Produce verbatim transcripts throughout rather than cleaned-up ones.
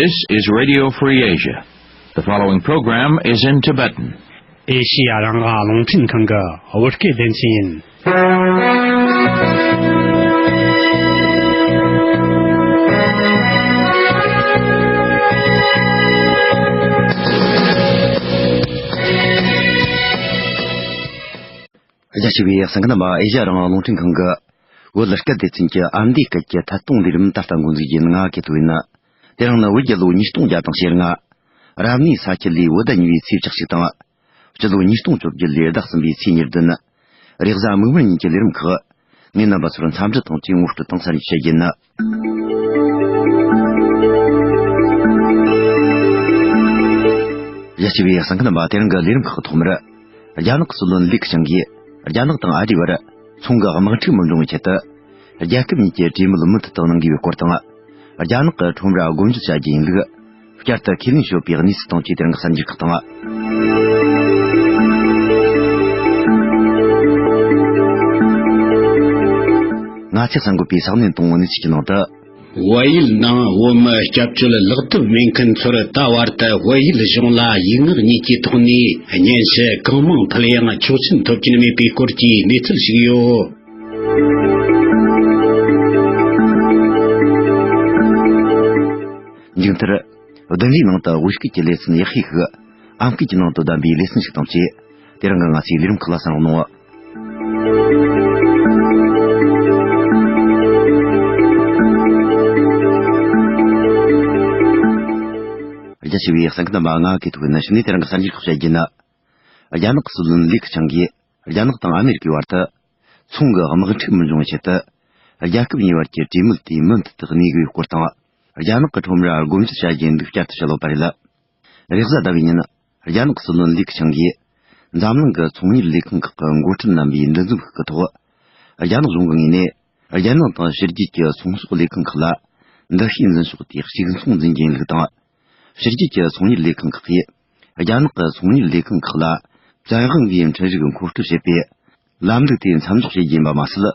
This is Radio Free Asia. The following program is in Tibetan. ཨེ་ཤི་ཡ་རང་དབང་རླུང་འཕྲིན་ཁང་གི་བོད་སྐད་སྡེ་ཚན་ཡིན། རྒྱ་ཆེ་བའི་གསན་མཁན་རྣམ་པ། ཨེ་ཤ་ཡ་རང་དབང་རླུང་འཕྲིན་ཁང་གི་བོད་སྐད་སྡེ་ཚན་གྱི་ཨ་མདོའི་སྐད་ཀྱི་ཐད་གཏོང་ལས་རིམ་ད་ལྟ་འགོ་འཛུགས་རྒྱུ་ཡིན། ང་སྐད་དུ་ཡིན། དེ་རིང་ནི་བོད་རྒྱལ་ལོ་ཉིས་སྟོང་བརྒྱ་དང་ཞེ་ལྔ། རབ་གནས་ས་ཁྱི་ལོའི་བོད་ཟླ་གཉིས་པའི་ཚེས་བཅུ་གཅིག་དང་། སྤྱི་ལོ་ཉིས་སྟོང་བཅོ་བརྒྱད་ལོའི་ཟླ་གསུམ་པའི་ཚེས་ཉེར་བདུན། རེས་གཟའ་མིག་དམར་ཉིན་གྱི་ལས་རིམ་ཁག་ངས་རྣམ་པ་ཚོར་འཚམས་འདྲི་དང་བཅས་ངོ་སྤྲོད་དང་གསན་རེས་བྱེད་རྒྱུ་ཡིན། རྒྱ་ཆེ་བའི་གསན་མཁན་རྣམ་པ། དེ་རིང་གི་ལས་རིམ་ཁག་ཐོག་མར། རྒྱ་ནག་གི་སྲིད་བློན་ལི་ཁེ་ཆང་གིས་རྒྱ་ནག་དང་ཨ་རིའི་བར་ཚོང་གི་དམག་འཁྲུག་མི་འབྱུང་བའི་ཆེད་དུ། རྒྱལ་ཁབ་གཉིས་ཀྱི་གྲོས་མོལ་མུ་མཐུད་དུ་གནང་དགོས་པའི་སྐོར་དང་། རྒྱ་ནག་གི་ཁྲོམ་ར་བགོ་འགྲོ་བྱ་རྒྱུ་ཡིན་ལུགས། བསྐྱར་དུ་ཁས་ལེན་ཞུས་པའི་གནས་ཚུལ་དང་བཅས་དེ་རིང་གི་གསར་འགྱུར་ཁག་དང་། ང་ཚོས་གསན་དགོས་པའི་ས་གནས་དང་གནས་ཚུལ་གྱི་ནང་དུ། བལ་ཡུལ་ནང་བོད་མི་སྐྱབས་བཅོལ་ལག་དེབ་མེད་མཁན་ཚོར་ད་བར་དུ་བལ་ཡུལ་གཞུང་ལ་ཡིག་ངག་གཉིས་ཀྱི་ཐོག་ནས་སྙན་ཞུ་གང་མང་ཕུལ་ཡང་ཆོག་མཆན་ཐོབ་ཀྱིན་མེད་པའི་སྐོར་གྱི་གནས་ཚུལ་ཞིག་ཡོད། མཇུག་མཐར། བདུན་རེའི་ནང་དུ་བོད་སྐད་ཀྱི་ལེ་ཚན་ཡག་ཤོས་ཤིག་ཨམ་སྐད་ཀྱི་ནང་དུ་བདམས་པའི་ལེ་ཚན་ཞིག་དང་བཅས། དེ་རིང་གི་ང་ཚོའི་ལས་རིམ་ཁག་ལ་གསན་རོགས་གནང་། རྒྱ་ཆེ་བའི་གསན་མཁན་རྣམ་པ། ང་སྐད་ཐོག་ནས་ཕྱི་ནས་དེ་རིང་གི་གསར་འགྱུར་ཁག་བཤད་རྒྱུ་ཡིན། རྒྱ་ནག་གི་སྲིད་བློན་ལི་ཁེ་ཆང་གིས་རྒྱ་ནག་དང་ཨ་མེ་རི་ཀའི་བར་དུ་ཚོང་གི་དམག་འཁྲུག་མི་འབྱུང་བའི་ཆེད་དུ། རྒྱལ་ཁབ་གཉིས་བར་གྱི་གྲོས་མོལ་དེ་མུ་མཐུད་དུ་གནས་དགོས་པའི་སྐོར་དང་། རྒྱ་ནག་གི་ཁྲོམ་ར་བགོ་འགྲོ་བྱ་རྒྱུ་ཡིན་ལུགས་བསྐྱར་དུ་བཤད་ཡོད་པ་རེད། རེས་གཟའ་ཟླ་བའི་ཉིན། རྒྱ་ནག་གི་སྲིད་བློན་ལི་ཁེ་ཆང་གིས། འཛམ་གླིང་གི་ཚོང་གཉེར་ལས་ཁུངས་ཁག་གི་འགོ་ཁྲིད་རྣམ་པའི་འདུ་འཛོམས་ཤིག་གི་ཐོག་རྒྱ་ནག་གཞུང་གི་ངོས་ནས། རྒྱལ་ནང་དང་ཕྱི་རྒྱལ་གྱི་ཚོང་ཟོག་ལས་ཁུངས་ཁག་ལ། འདུ་ཤེས་འཛིན་ཕྱོགས་དེ་གཅིག་མཚུངས་འཛིན་རྒྱུ་ཡིན་ལུགས་དང་། ཕྱི་རྒྱལ་གྱི་ཚོང་གཉེར་ལས་ཁུངས་ཁག་གིས། རྒྱ་ནག་གི་ཚོང་གཉེར་ལས་ཁུངས་ཁག་ལ། བཙན་དབང་གིས་འཕྲིན་རིག་མཁོ་སྤྲོད་བྱེད་པའི། ལམ་ལུགས་དེ་མཚམས་འཇོག་བྱེད་རྒྱུ་ཡིན་པ་མ་ཟད།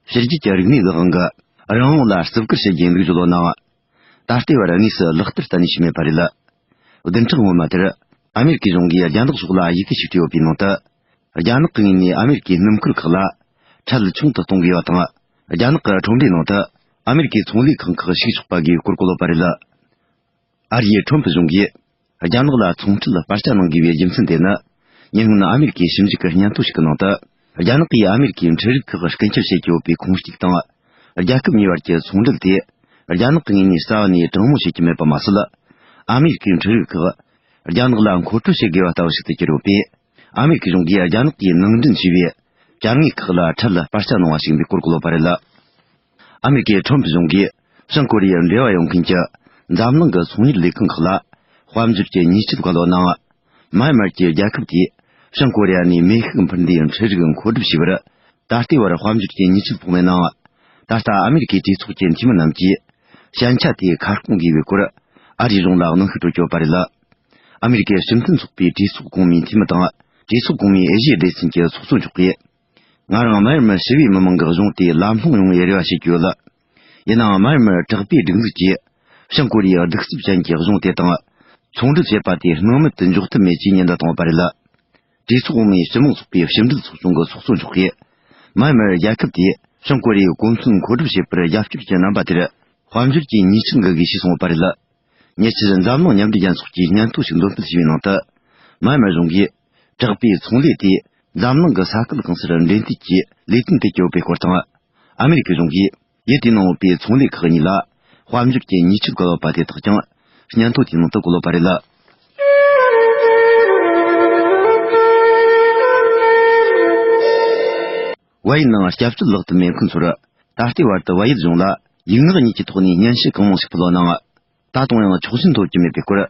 ཕྱི་རྒྱལ་གྱི་རིག་གནས་ཀྱི་དབང་གིས་རང་དབང་ལ་བརྩི་བཀུར་བྱེད་རྒྱུ་ཡིན་ལུགས་བརྗོད་ཡོད་ནའང་། ད་ལྟའི་བར་དངོས་སུ་ལག་བསྟར་གཏན་ནས་བྱས་མེད་པ་རེད། བདུན་ཕྲག་སྔོན་མ་དེར། ཨ་མེ་རི་ཀའི་གཞུང་གིས་རྒྱ་ནག་ཕྱོགས་ལ་ཡི་གེ་ཞིག་བྲིས་ཡོད་པའི་ནང་དུ། རྒྱ་ནག་གི་ངོས་ནས་ཨ་མེ་རི་ཀའི་སྣུམ་འཁོར་ཁག་ལ་ཁྲལ་ཆུང་དུ་གཏོང་དགོས་པ་དང་། རྒྱ་ནག་གི་ཁྲོམ་རའི་ནང་དུ་ཨ་མེ་རི་ཀའི་ཚོང་ལས་ཁང་ཁག་ཞུགས་ཆོག་པ་དགོས་པའི་སྐོར་བཀོད་ཡོད་པ་རེད། ཨ་རིའི་ཁྲོམ་ཕུད་གཞུང་གིས་རྒྱ་ནག་ལ་ཚོང་ཁྲལ་སྤར་ཆ་གནང་དགོས་པའི་རྒྱུ་མཚན་དེ་ནི། ཉེ་སྔོན་ཨ་མེ་རི་ཀའི་ཞིབ་འཇུག་གི་སྙན་ཐོ་ཞིག་གི་ནང་དུ། རྒྱ་ནག་གིས་ཨ་མེ་རི་ཀའི་འཕྲུལ་རིག་ཁག་རྐུ་འཁྱེར་བྱེད་ཀྱི་ཡོད་པའི་ཁུངས་གཅིག་དང་། རྒྱལ་ཁབ་གཉིས་བར་གྱི་ཚོང་འབྲེལ་དེ། རྒྱ་ནག་གི་ངོས་ནས་རྩ་བ་ནས་དྲང་མོ་བྱེད་ཀྱི་མེད་པ་མ་ཟད། ཨ་མེ་རི་ཀའི་འཕྲུལ་རིག་ཁག་རྒྱ་ནག་ལ་མཁོ་སྤྲོད་བྱེད་དགོས་པ་ལྟ་བུ་ཞིག་ཏུ་གྱུར་ཡོད་པས། ཨ་མེ་རི་ཀའི་གཞུང་གིས་རྒྱ་ནག་གིས་ནང་འདྲེན་བྱས་པའི་བྱ་དངོས་ཁག་ལ་ཁྲལ་སྤར་ཆ་གནང་བ་ཞིག་ཡིན་པའི་སྐོར་བཀོད་ཡོད་པ་རེད། ཨ་མེ་རི་ཀའི་ཁྲོམ་གཞུང་གིས་བྱང་ཀོ་རི་ཡར་འབྲེལ་བ་ཡོད་མཁན་གྱི་འཛམ་གླིང་གི་ཚོང་གཉེར་ལས་ཁུངས་ཁག་ལ་དཔལ་འབྱོར་གྱི་ཉེས་ཆད་བཀལ་ཡོད་ནའང་། མཱ་ཡན་མར་གྱི་རྒྱལ་ཁབ་དེས་བྱང་ཀོ་རི་ཡ་ནས་མེ་ཤུགས་འཕུར་མདེལ་འཕྲུལ་རིག་མཁོ་སྒྲུབ་བྱས་པར། ད་ལྟའི་བར་དཔལ་འབྱོར་གྱི་ཉེས་ཆད་ཕོག་མེད་ནའང་། ད་ལྟ་ཨ་མེ་རི་ཀའི་གྲོས་ཚོགས་ཀྱི་འཐུས་མི་རྣམས་ཀྱིས་ཞན་ཆ་དེ་ཁ་སྐོང་དགོས་པའི་སྐོར་ཨ་རིའི་གཞུང་ལ་གནོན་ཤུགས་སྤྲོད་ཀྱི་ཡོད་པ་རེད། ཨ་མེ་རི་ཀའི་སྤྱི་མཐུན་ཚོགས་པའི་གྲོས་ཚོགས་གོང་མའི་འཐུས་མི་དང་། གྲོས་ཚོགས་གོང་མའི་ཨེ་ཤི་ཡའི་སྡེ་ཚན་གྱི་ཚོགས་གཙོ་མཆོག་གིས། ང་རང་མཱ་ཡན་མར་ཞི་བའི་མི་མང་གི་གཞུང་དེ་ལམ་ལྷོང་ཡོང་བའི་རེ་བ་བྱེད་ཀྱི་ཡོད། ཡིན་ནའང་མཱ་ཡན་མར་དྲག་པོའི་སྒྲིག་འཛུགས་ཀྱིས་བྱང་ཀོ་རི་ཡའི་གདུག་རྩུབ་ཅན་གྱི་གཞུང་དེ་དང་ཚོང་འབྲེལ་བྱེད་པ་དེ་སྣང་མེད་དུ་འཇོག་ཐབས་མེད་ཅེས་ཉེན་བརྡ་བཏང་ཡོད་པ་རེད། གྲོས་ཚོགས་གོང་མའི་སྤྱི་དམངས་ཚོགས་པའི་ཕྱི་འབྲེལ་ཚོགས་ཆུང་གི་ཚོགས་གཙོ་མཆོག་གིས། མཱ་ཡན་མར་རྒྱལ་ཁབ་དེས་བྱང་ཀོ་རི་ཡའི་གོ་མཚོན་མཁོ་སྒྲུབ་བྱེད་པར་རྒྱབ་སྐྱོར་གྱི་རྣམ་པ་དེར་དཔལ་འབྱོར་གྱི་ཉེས་ཆད་འགེལ་དགོས་ཞེས་གསུངས་ཡོད་པ་རེད། ཉེ་ཆར་འཛམ་གླིང་མཉམ་འབྲེལ་རྒྱལ་ཚོགས་ཀྱིས་སྙན་ཐོ་ཞིག་འདོན་སྤེལ་བྱས་པའི་ནང་དུ། མཱ་ཡན་མར་གཞུང་གིས་དྲག་པོའི་ཚོང་ལས་དེ་འཛམ་གླིང་གི་ས་ཁུལ་གང་སར་འབྲེལ་མཐུད་ཀྱིས་ལས་དོན་སྤེལ་གྱི་ཡོད་པའི་སྐོར་དང་། ཨ་མེ་རི་ཀའི་གཞུང་གིས་ཡུལ་དེའི་ནང་ཡོད་པའི་ཚོང་ལས་ཁག་གཉིས་ལ་དཔལ་འབྱོར་གྱི་ཉེས་ཆད་བཀལ་ཡོད་པ་དེ་དག་ཀྱང་སྙན་ཐོ་དེའི་ནང་དུ་བཀོད་ཡོད་པ་རེད། བལ་ཡུལ་ནང་སྐྱབས་བཅོལ་ལག་ཏུ་མེད་མཁན་ཚོར་ད་ལྟའི་བར་དུ་བལ་ཡུལ་གཞུང་ལ་ཡིག་ངག་གཉིས་ཀྱི་ཐོག་ནས་སྙན་ཞུ་གང་མང་ཞིག་ཕུལ་ཡོད་ནའང་། ད་དུང་ཡང་ཆོག་མཆན་ཐོབ་ཀྱི་མེད་པའི་སྐོར།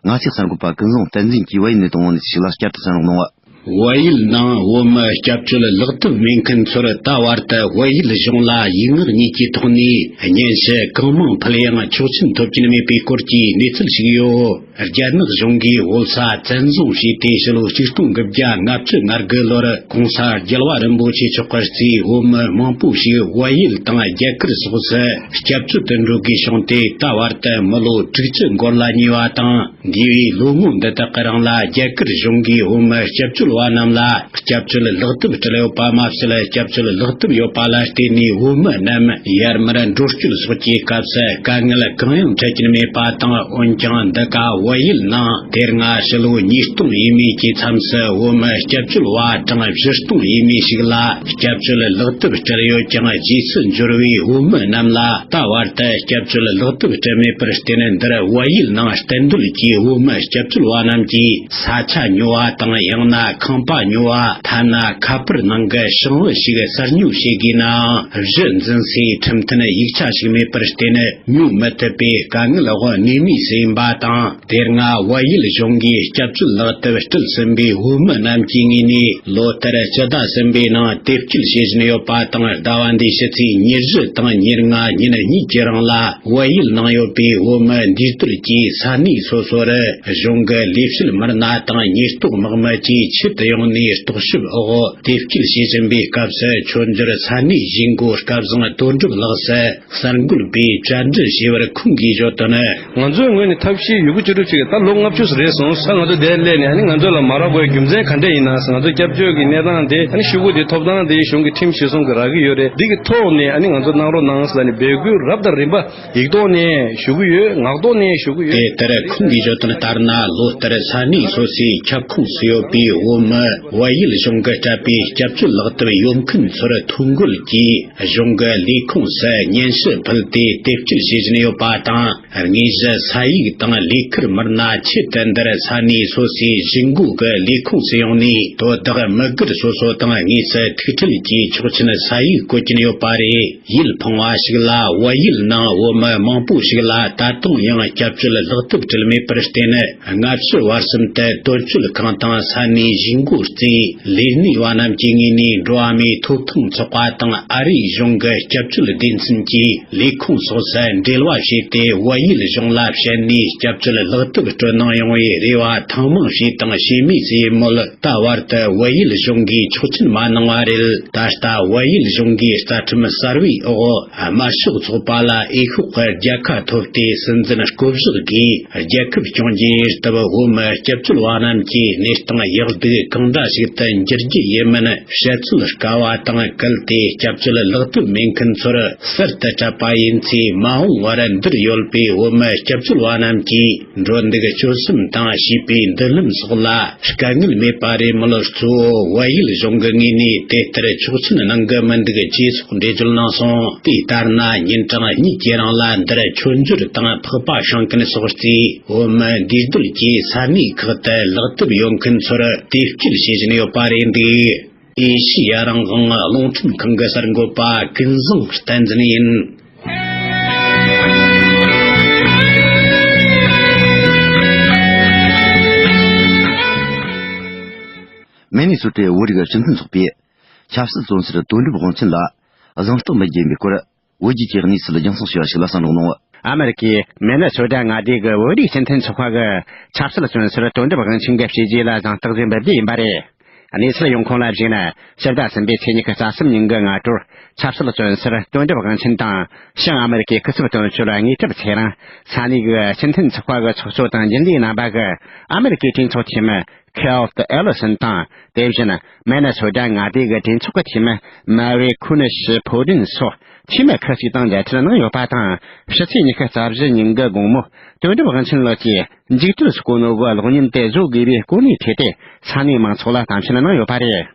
ང་ཚོའི་གསར་འགོད་པ་ཀུན་བཟང་བསྟན་འཛིན་གྱིས་བལ་ཡུལ་ནས་བཏང་བའི་གནས་ཚུལ་ཞིག་ལ་བསྐྱར་དུ་གསན་རོགས་གནང་། བལ་ཡུལ་ནང་བོད་མི་སྐྱབས་བཅོལ་ལག་དེབ་མེད་མཁན་ཚོར་ད་བར་དུ་བལ་ཡུལ་གཞུང་ལ་ཡིག་ངག་གཉིས་ཀྱི་ཐོག་ནས་སྙན་ཞུ་གང་མང་ཕུལ་ཡང་ཆོག་མཆན་ཐོབ་ཀྱིན་མེད་པའི་སྐོར་གྱི་གནས་ཚུལ་ཞིག་ཡོད། རྒྱ་ནག་གཞུང་གིས་བོད་ས་བཙན་བཟུང་བྱས་ཏེ། ཕྱི་ལོ་ཆིག་སྟོང་དགུ་བརྒྱ་ལྔ་བཅུ་ང་དགུ་ལོར་གོང་ས་རྒྱལ་བ་རིན་པོ་ཆེ་མཆོག་གིས་བརྩིས་བོད་མི་མང་པོ་ཞིག་བལ་ཡུལ་དང་རྒྱ་གར་སོགས་སུ་སྐྱབས་བཅོལ་དུ་འགྲོ་དགོས་བྱུང་སྟེ། ད་བར་དུ་མི་ལོ་དྲུག་ཅུ་འགོར་ལ་ཉེ་བ་དང་། འདས་པའི་ལོ་ངོ་འདི་དག་གི་རིང་ལ་རྒྱ་གར་གཞུང་གིས་བོད་མི་སྐྱབས་བཅོལ་བ་རྣམས་ལ་སྐྱབས་བཅོལ་ལག་དེབ་སྤྲད་ཡོད་པ་མ་ཟད། སྐྱབས་བཅོལ་ལག་དེབ་ཡོད་པ་ལ་བརྟེན་ནས་བོད་མི་རྣམས་ཡར་མར་འགྲོ་སྐྱོད་སོགས་ཀྱི་སྐབས་སུ་དཀའ་ངལ་གང་ཡང་འཕྲད་ཀྱིན་མེད་པ་དང་། འོན་ཀྱང་འདི་ག་བལ་ཡུལ་ནང་དེ་སྔ་ཕྱི་ལོ་ཉིས་སྟོང་ཡས་མས་ཀྱི་མཚམས་སུ་བོད་མི་སྐྱབས་བཅོལ་བ་གྲངས་བཞི་སྟོང་ཡས་མས་ཤིག་ལ་སྐྱབས་བཅོལ་ལག་དེབ་སྤྲད་ཡོད་ཀྱང་། རྗེས་སུ་འབྱོར་བའི་བོད་མི་རྣམས་ལ་ད་བར་དུ་སྐྱབས་བཅོལ་ལག་དེབ་སྤྲད་མེད་པར་བརྟེན། འདིར་བལ་ཡུལ་ནང་གཏན་སྡོད་ཀྱི་བོད་མི་སྐྱབས་བཅོལ་བ་རྣམས་ཀྱིས་ས་ཆ་ཉོ་བ་དང་། ཡང་ན་ཁང་པ་ཉོ་བ། ཐ་ན་ཁ་པར་ནང་གི་ཞིང་བུ་ཞིག་གསར་ཉོ་བྱེད་དགོས་ནའང་། གཞི་འཛིན་སའི་ཁྲིམས་མཐུན་ཡིག་ཆ་ཞིག་མེད་པར་བརྟེན། ཉོ་མི་ཐུབ་པའི་དཀའ་ངལ་འོག་གནས་མུས་སུ་ཡིན་པ་དང་། དེ་སྔ་བལ་ཡུལ་གཞུང་གིས་སྐྱབས་བཅོལ་ལག་དེབ་སྤྲད་ཟིན་པའི་བོད་མི་རྣམས་ཀྱི་ངོས་ནས། ལོ་ལྟར་སྤྱི་ཟླ་གསུམ་པའི་ནང་དེབ་སྐྱེལ་བྱེད་བཞིན་ཡོད་པ་དང་། ཟླ་བ་འདིའི་ཕྱི་ཚེས་ཉེར་བཞི་དང་ཉེར་ལྔ་ཉིན་གཉིས་ཀྱི་རིང་ལ། བལ་ཡུལ་ནང་ཡོད་པའི་བོད་མི་འདུས་སྡོད་ཀྱིས་ས་གནས་སོ་སོ་རུ་གཞུང་གི་ལས་བྱེད་མི་སྣ་དང་ཉེན་རྟོག་དམག་མི་བཅས་ཆེད་དུ་ཡོང་ནས་རྟོག་ཞིབ་འོག་དེབ་སྐྱེལ་བྱེད་བཞིན་པའི་སྐབས་སུ། མཆོད་འཇོར་ས་གནས་གཞིས་འགོ་སྐལ་བཟང་དོན་གྲུབ་ལགས་སུ་གསར་འགོད་པས་བཅར་འདྲི་བྱས་པར། ཁོང་གིས་བརྗོད་དོན། ང་ཚོའི་ངོས་ནས་ཐབས་ཤེས་ཡོད་རྒུ་ཅི་རུ་ཅིག་ད་ལོ་ལྔ་བཅུ་རེད་སོང་ས། ང་ཚོ་འདིར་སླེབས་ནས་ཨ་ནི་ང་ཚོ་ལ་མ་རག་དགོས་རྒྱུ་མཚན་ག་འདྲ་ཡིན་ན་ཟེར། ང་ཚོ་སྐྱབས་བཅོལ་གྱི་གནས་སྟངས་དེ་ཨ་ནི་ཤོག་གུ་དེ་ཐོབ་ཐང་དེ་གཞུང་གི་ཁྲིམས་གཞི་བཟུང་གི་རག་གི་ཡོད་རེད། འདི་གི་ཐོག་ནས་ཨ་ནི་ང་ཚོ་གནང་རོགས་གནང་ཟེར་ནས་འབོད་སྐུལ་རབ་དང་རིམ་པ་ཡིག་ཐོག་ནས་ཞུ་གི་ཡོད། ངག་ཐོག་ནས་ཞུ་གི་ཡོད། དེ་ལྟར་ཁོང་གིས་བརྗོད་དོན་ལྟར་ན། ལོ་ལྟར་ས་གནས་སོ་སོའི་ཁྱབ་ཁོངས་སུ་ཡོད་པའི་བོད་མི་བལ་ཡུལ་གཞུང་གིས་སྤྲད་པའི་སྐྱབས་བཅོལ་ལག་དེབ་ཡོད་མཁན་ཚོར་ཐོ་འགོད་ཀྱིས་གཞུང་གི་ལས་ཁུངས་སུ་སྙན་ཞུ་ཕུལ་ཏེ་དེབ་སྐྱེལ་བྱེད་བཞིན་ཡོད་པ་དང་། དངོས་གཞི་ས་ཡིག་དང་ལས་ཁུར་མི་སྣ་ཆེད་དུ་འདིར་ས་གནས་སོ་སོའི་གཞིས་འགོ་གི་ལས་ཁུངས་སུ་ཡོང་ནས། དོ་བདག་མི་སྒེར་སོ་སོ་དང་དངོས་སུ་ཐུག་འཕྲད་ཀྱིས་ཆོག་མཆན་ས་ཡིག་བཀོད་ཀྱིན་ཡོད་པ་རེད། ཡིད་ཕངས་པ་ཞིག་ལ། བལ་ཡུལ་ནང་བོད་མི་མང་པོ་ཞིག་ལ་ད་དུང་ཡང་སྐྱབས་བཅོལ་ལག་དེབ་སྤྲད་མེད་པར་བརྟེན། སྔ་ཕྱི་བར་གསུམ་དུ་དོན་གཅོད་ཁང་དང་ས་གནས་གཞིས་འགོ་རྩིས་ལས་སྣེ་བ་རྣམས་ཀྱི་ངོས་ནས། འགྲོ་བ་མིའི་ཐོབ་ཐང་ཚོགས་པ་དང་ཨ་རིའི་གཞུང་གི་སྐྱབས་བཅོལ་སྡེ་ཚན་གྱི་ལས་ཁུངས་སོགས་སུ་འབྲེལ་བ་བྱས་ཏེ། བལ་ཡུལ་གཞུང་ལ་བཤད་ནས་སྐྱབས་བཅོལ་ལག་དེབ་སྤྲོད་གནང་ཡོང་བའི་རེ་བ་ཐེངས་མང་བྱས་དང་བྱེད་མུས་སུ་ཡིན་མོད། ད་བར་དུ་བལ་ཡུལ་གཞུང་གིས་ཆོག་མཆན་མ་གནང་བ་རེད། ད་ལྟ་བལ་ཡུལ་གཞུང་གིས་རྩ་ཁྲིམས་གསར་བའི་འོག་དམར་ཤོག་ཚོགས་པ་ལ་འོས་ཤོག་གི་རྒྱལ་ཁ་ཐོབ་སྟེ། སྲིད་འཛིན་བསྐོ་གཞག་གིས་རྒྱལ་ཁབ་སྐྱོང་རྒྱུ་ཡིན་སྟབས། བོད་མི་སྐྱབས་བཅོལ་བ་རྣམས་ཀྱིས་གནས་སྟངས་ཡག་སྡུག་གང་འདྲ་ཞིག་ཏུ་འགྱུར་རྒྱུ་ཡིན་མིན་བཤད་ཚུལ་དཀའ་བ་དང་། གལ་ཏེ་སྐྱབས་བཅོལ་ལག་དེབ་མེད་མཁན་ཚོར་གསར་དུ་སྤྲད་པ་ཡིན་ཚེ། མ་འོངས་བར་འདིར་ཡོད་པའི་བོད་མི་སྐྱབས་བཅོལ་བ་རྣམས་ཀྱིས་འགྲོ་འདུག་སྤྱོད་གསུམ་དང་བྱིས་པའི་མདུན་ལམ་སོགས་ལ་དཀའ་ངལ་མེད་པ་རེད་མོད། གཙོ་བོ་བལ་ཡུལ་གཞུང་གི་ངོས་ནས་དེ་ལྟར་ཆོག་མཆན་གནང་གི་མི་འདུག་ཅེས་སོགས་འགྲེལ་བརྗོད་གནང་སོང་། དེ་ལྟར་ན་ཉིན་གྲངས་གཉིས་ཀྱི་རིང་ལ་འདིར་མཆོད་འཇོར་དང་ཕག་པ་བཤང་མཁན་སོགས་ཀྱིས་བོད་མི་འདུས་སྡོད་ཀྱི་ས་གནས་ཁག་ཏུ་ལག་དེབ་ཡོད་མཁན་ཚོར་དེབ་སྐྱེལ་བྱེད་བཞིན་ཡོད་པ་རེད་འདུག་ཨེ་ཤི་ཡ་རང་དབང་རླུང་འཕྲིན་ཁང་གི་གསར་འགོད་པ་ཀུན་བཟང་བསྟན་འཛིན་ཡིན། མི་ནི་སོ་ཊའི་བོད་རིགས་སྤྱི་མཐུན་ཚོགས་པས་ཆབ་སྲིད་བཙོན་ཟུར་དོན་གྲུབ་དབང་ཆེན་ལ་གཟེངས་རྟགས་འབུལ་རྒྱུ་ཡིན་པའི་སྐོར། བོད་བརྒྱུད་ཀྱི་གནས་ཚུལ་རྒྱང་སྲིང་ཞུ་བ་ཞིག་ལ་གསན་རོགས་གནང་། ཨ་མེ་རི་ཀའི་མེ་ནེ་སོ་ཊ་མངའ་སྡེ་གི་བོད་རིགས་སྤྱི་མཐུན་ཚོགས་པ་གི་ཆབ་སྲིད་བཙོན་ཟུར་དོན་གྲུབ་དབང་ཆེན་གྱི་བྱས་རྗེས་ལ་གཟེངས་རྟགས་ཤིག་འབུལ་རྒྱུ་ཡིན་པ་རེད། གནས་ཚུལ་ཡོང་ཁུངས་ལ་གཞིགས་ན། ཕྱི་ཟླ་གསུམ་པའི་ཚེས་ཉི་ཤུ་རྩ་གསུམ་ཉིན་གྱི་སྔ་དྲོར་ཆབ་སྲིད་བཙོན་ཟུར་དོན་གྲུབ་དབང་ཆེན་དང་། བྱང་ཨ་མེ་རི་ཀའི་སྐུ་ཚབ་དོན་གཅོད་དངོས་གྲུབ་ཚེ་རིང་། ས་གནས་ཀྱི་སྤྱི་མཐུན་ཚོགས་པ་གི་ཚོགས་གཙོ་དང་རྒྱུན་ལས་རྣམ་པ་གིས་ཨ་མེ་རི་ཀའི་གྲོས་ཚོགས་འཐུས་མི་ཁེལ་ཏི་ཨེ་ལི་སན་དང་། དེ་བཞིན་མེ་ནེ་སོ་ཊ་མངའ་སྡེ་གི་གྲོས་ཚོགས་ཀྱི་འཐུས་མི་མ་རི་ཁུ་ནི་ཤི་ཕོ་ཏིན་སོགས་འཐུས་མི་ཁག་ཅིག་དང་མཇལ་འཕྲད་གནང་ཡོད་པ་དང་། ཕྱི་ཚེས་ཉི་ཤུ་རྩ་བཞི་ཉིན་གྱི་དགོང་མོ་དོན་གྲུབ་དབང་ཆེན་ལགས་ཀྱིས་མཇུག་སྒྲིལ་སྐུ་ནོར་གྱི་གློག་བརྙན་དེ་བཟོ་དགོས་པའི་སྐོར་ནས་ཐད་དེ་ས་གནས་མང་ཚོགས་ལ་གཏམ་བཤད་གནང་ཡོད་པ་རེད།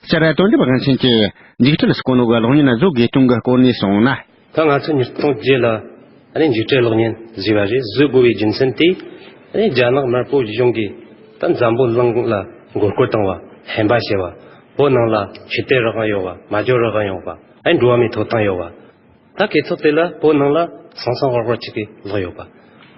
སྤྱིར་དོན་གྲུབ་དབང་ཆེན་གྱིས་མཇུག་སྒྲིལ་སྐུ་ནོར་གྱི་གློག་བརྙན་བཟོ་དགོས་དོན་གྱི་སྐོར་ནས་གསུངས་ན། ད་ང་ཚོ་ཉིས་སྟོང་བརྒྱད་ལ་ཨ་ནི་མཇུག་སྒྲིལ་གློག་བརྙན་བཟོས་པ་རེད། བཟོ་དགོས་པའི་རྒྱུ་མཚན་དེ་ཨ་ནི་རྒྱ་ནག་དམར་པོ་གཞུང་གིས་ད་འཛམ་བུ་གླིང་ལ་མགོ་སྐོར་བཏང་བ། ཧམ་པ་བྱས་པ། བོད་ནང་ལ་ཆོས་དད་རང་དབང་ཡོད་པ། སྨྲ་བརྗོད་རང་དབང་ཡོད་པ། ཨ་ནི་འགྲོ་བ་མིའི་ཐོབ་ཐང་ཡོད་པ། ད་གྲོས་ཚོགས་དེ་ལ་བོད་ནང་ལ་སང་སང་ཝར་ཝར་ཅིག་གི་ལོག་ཡོད་པ།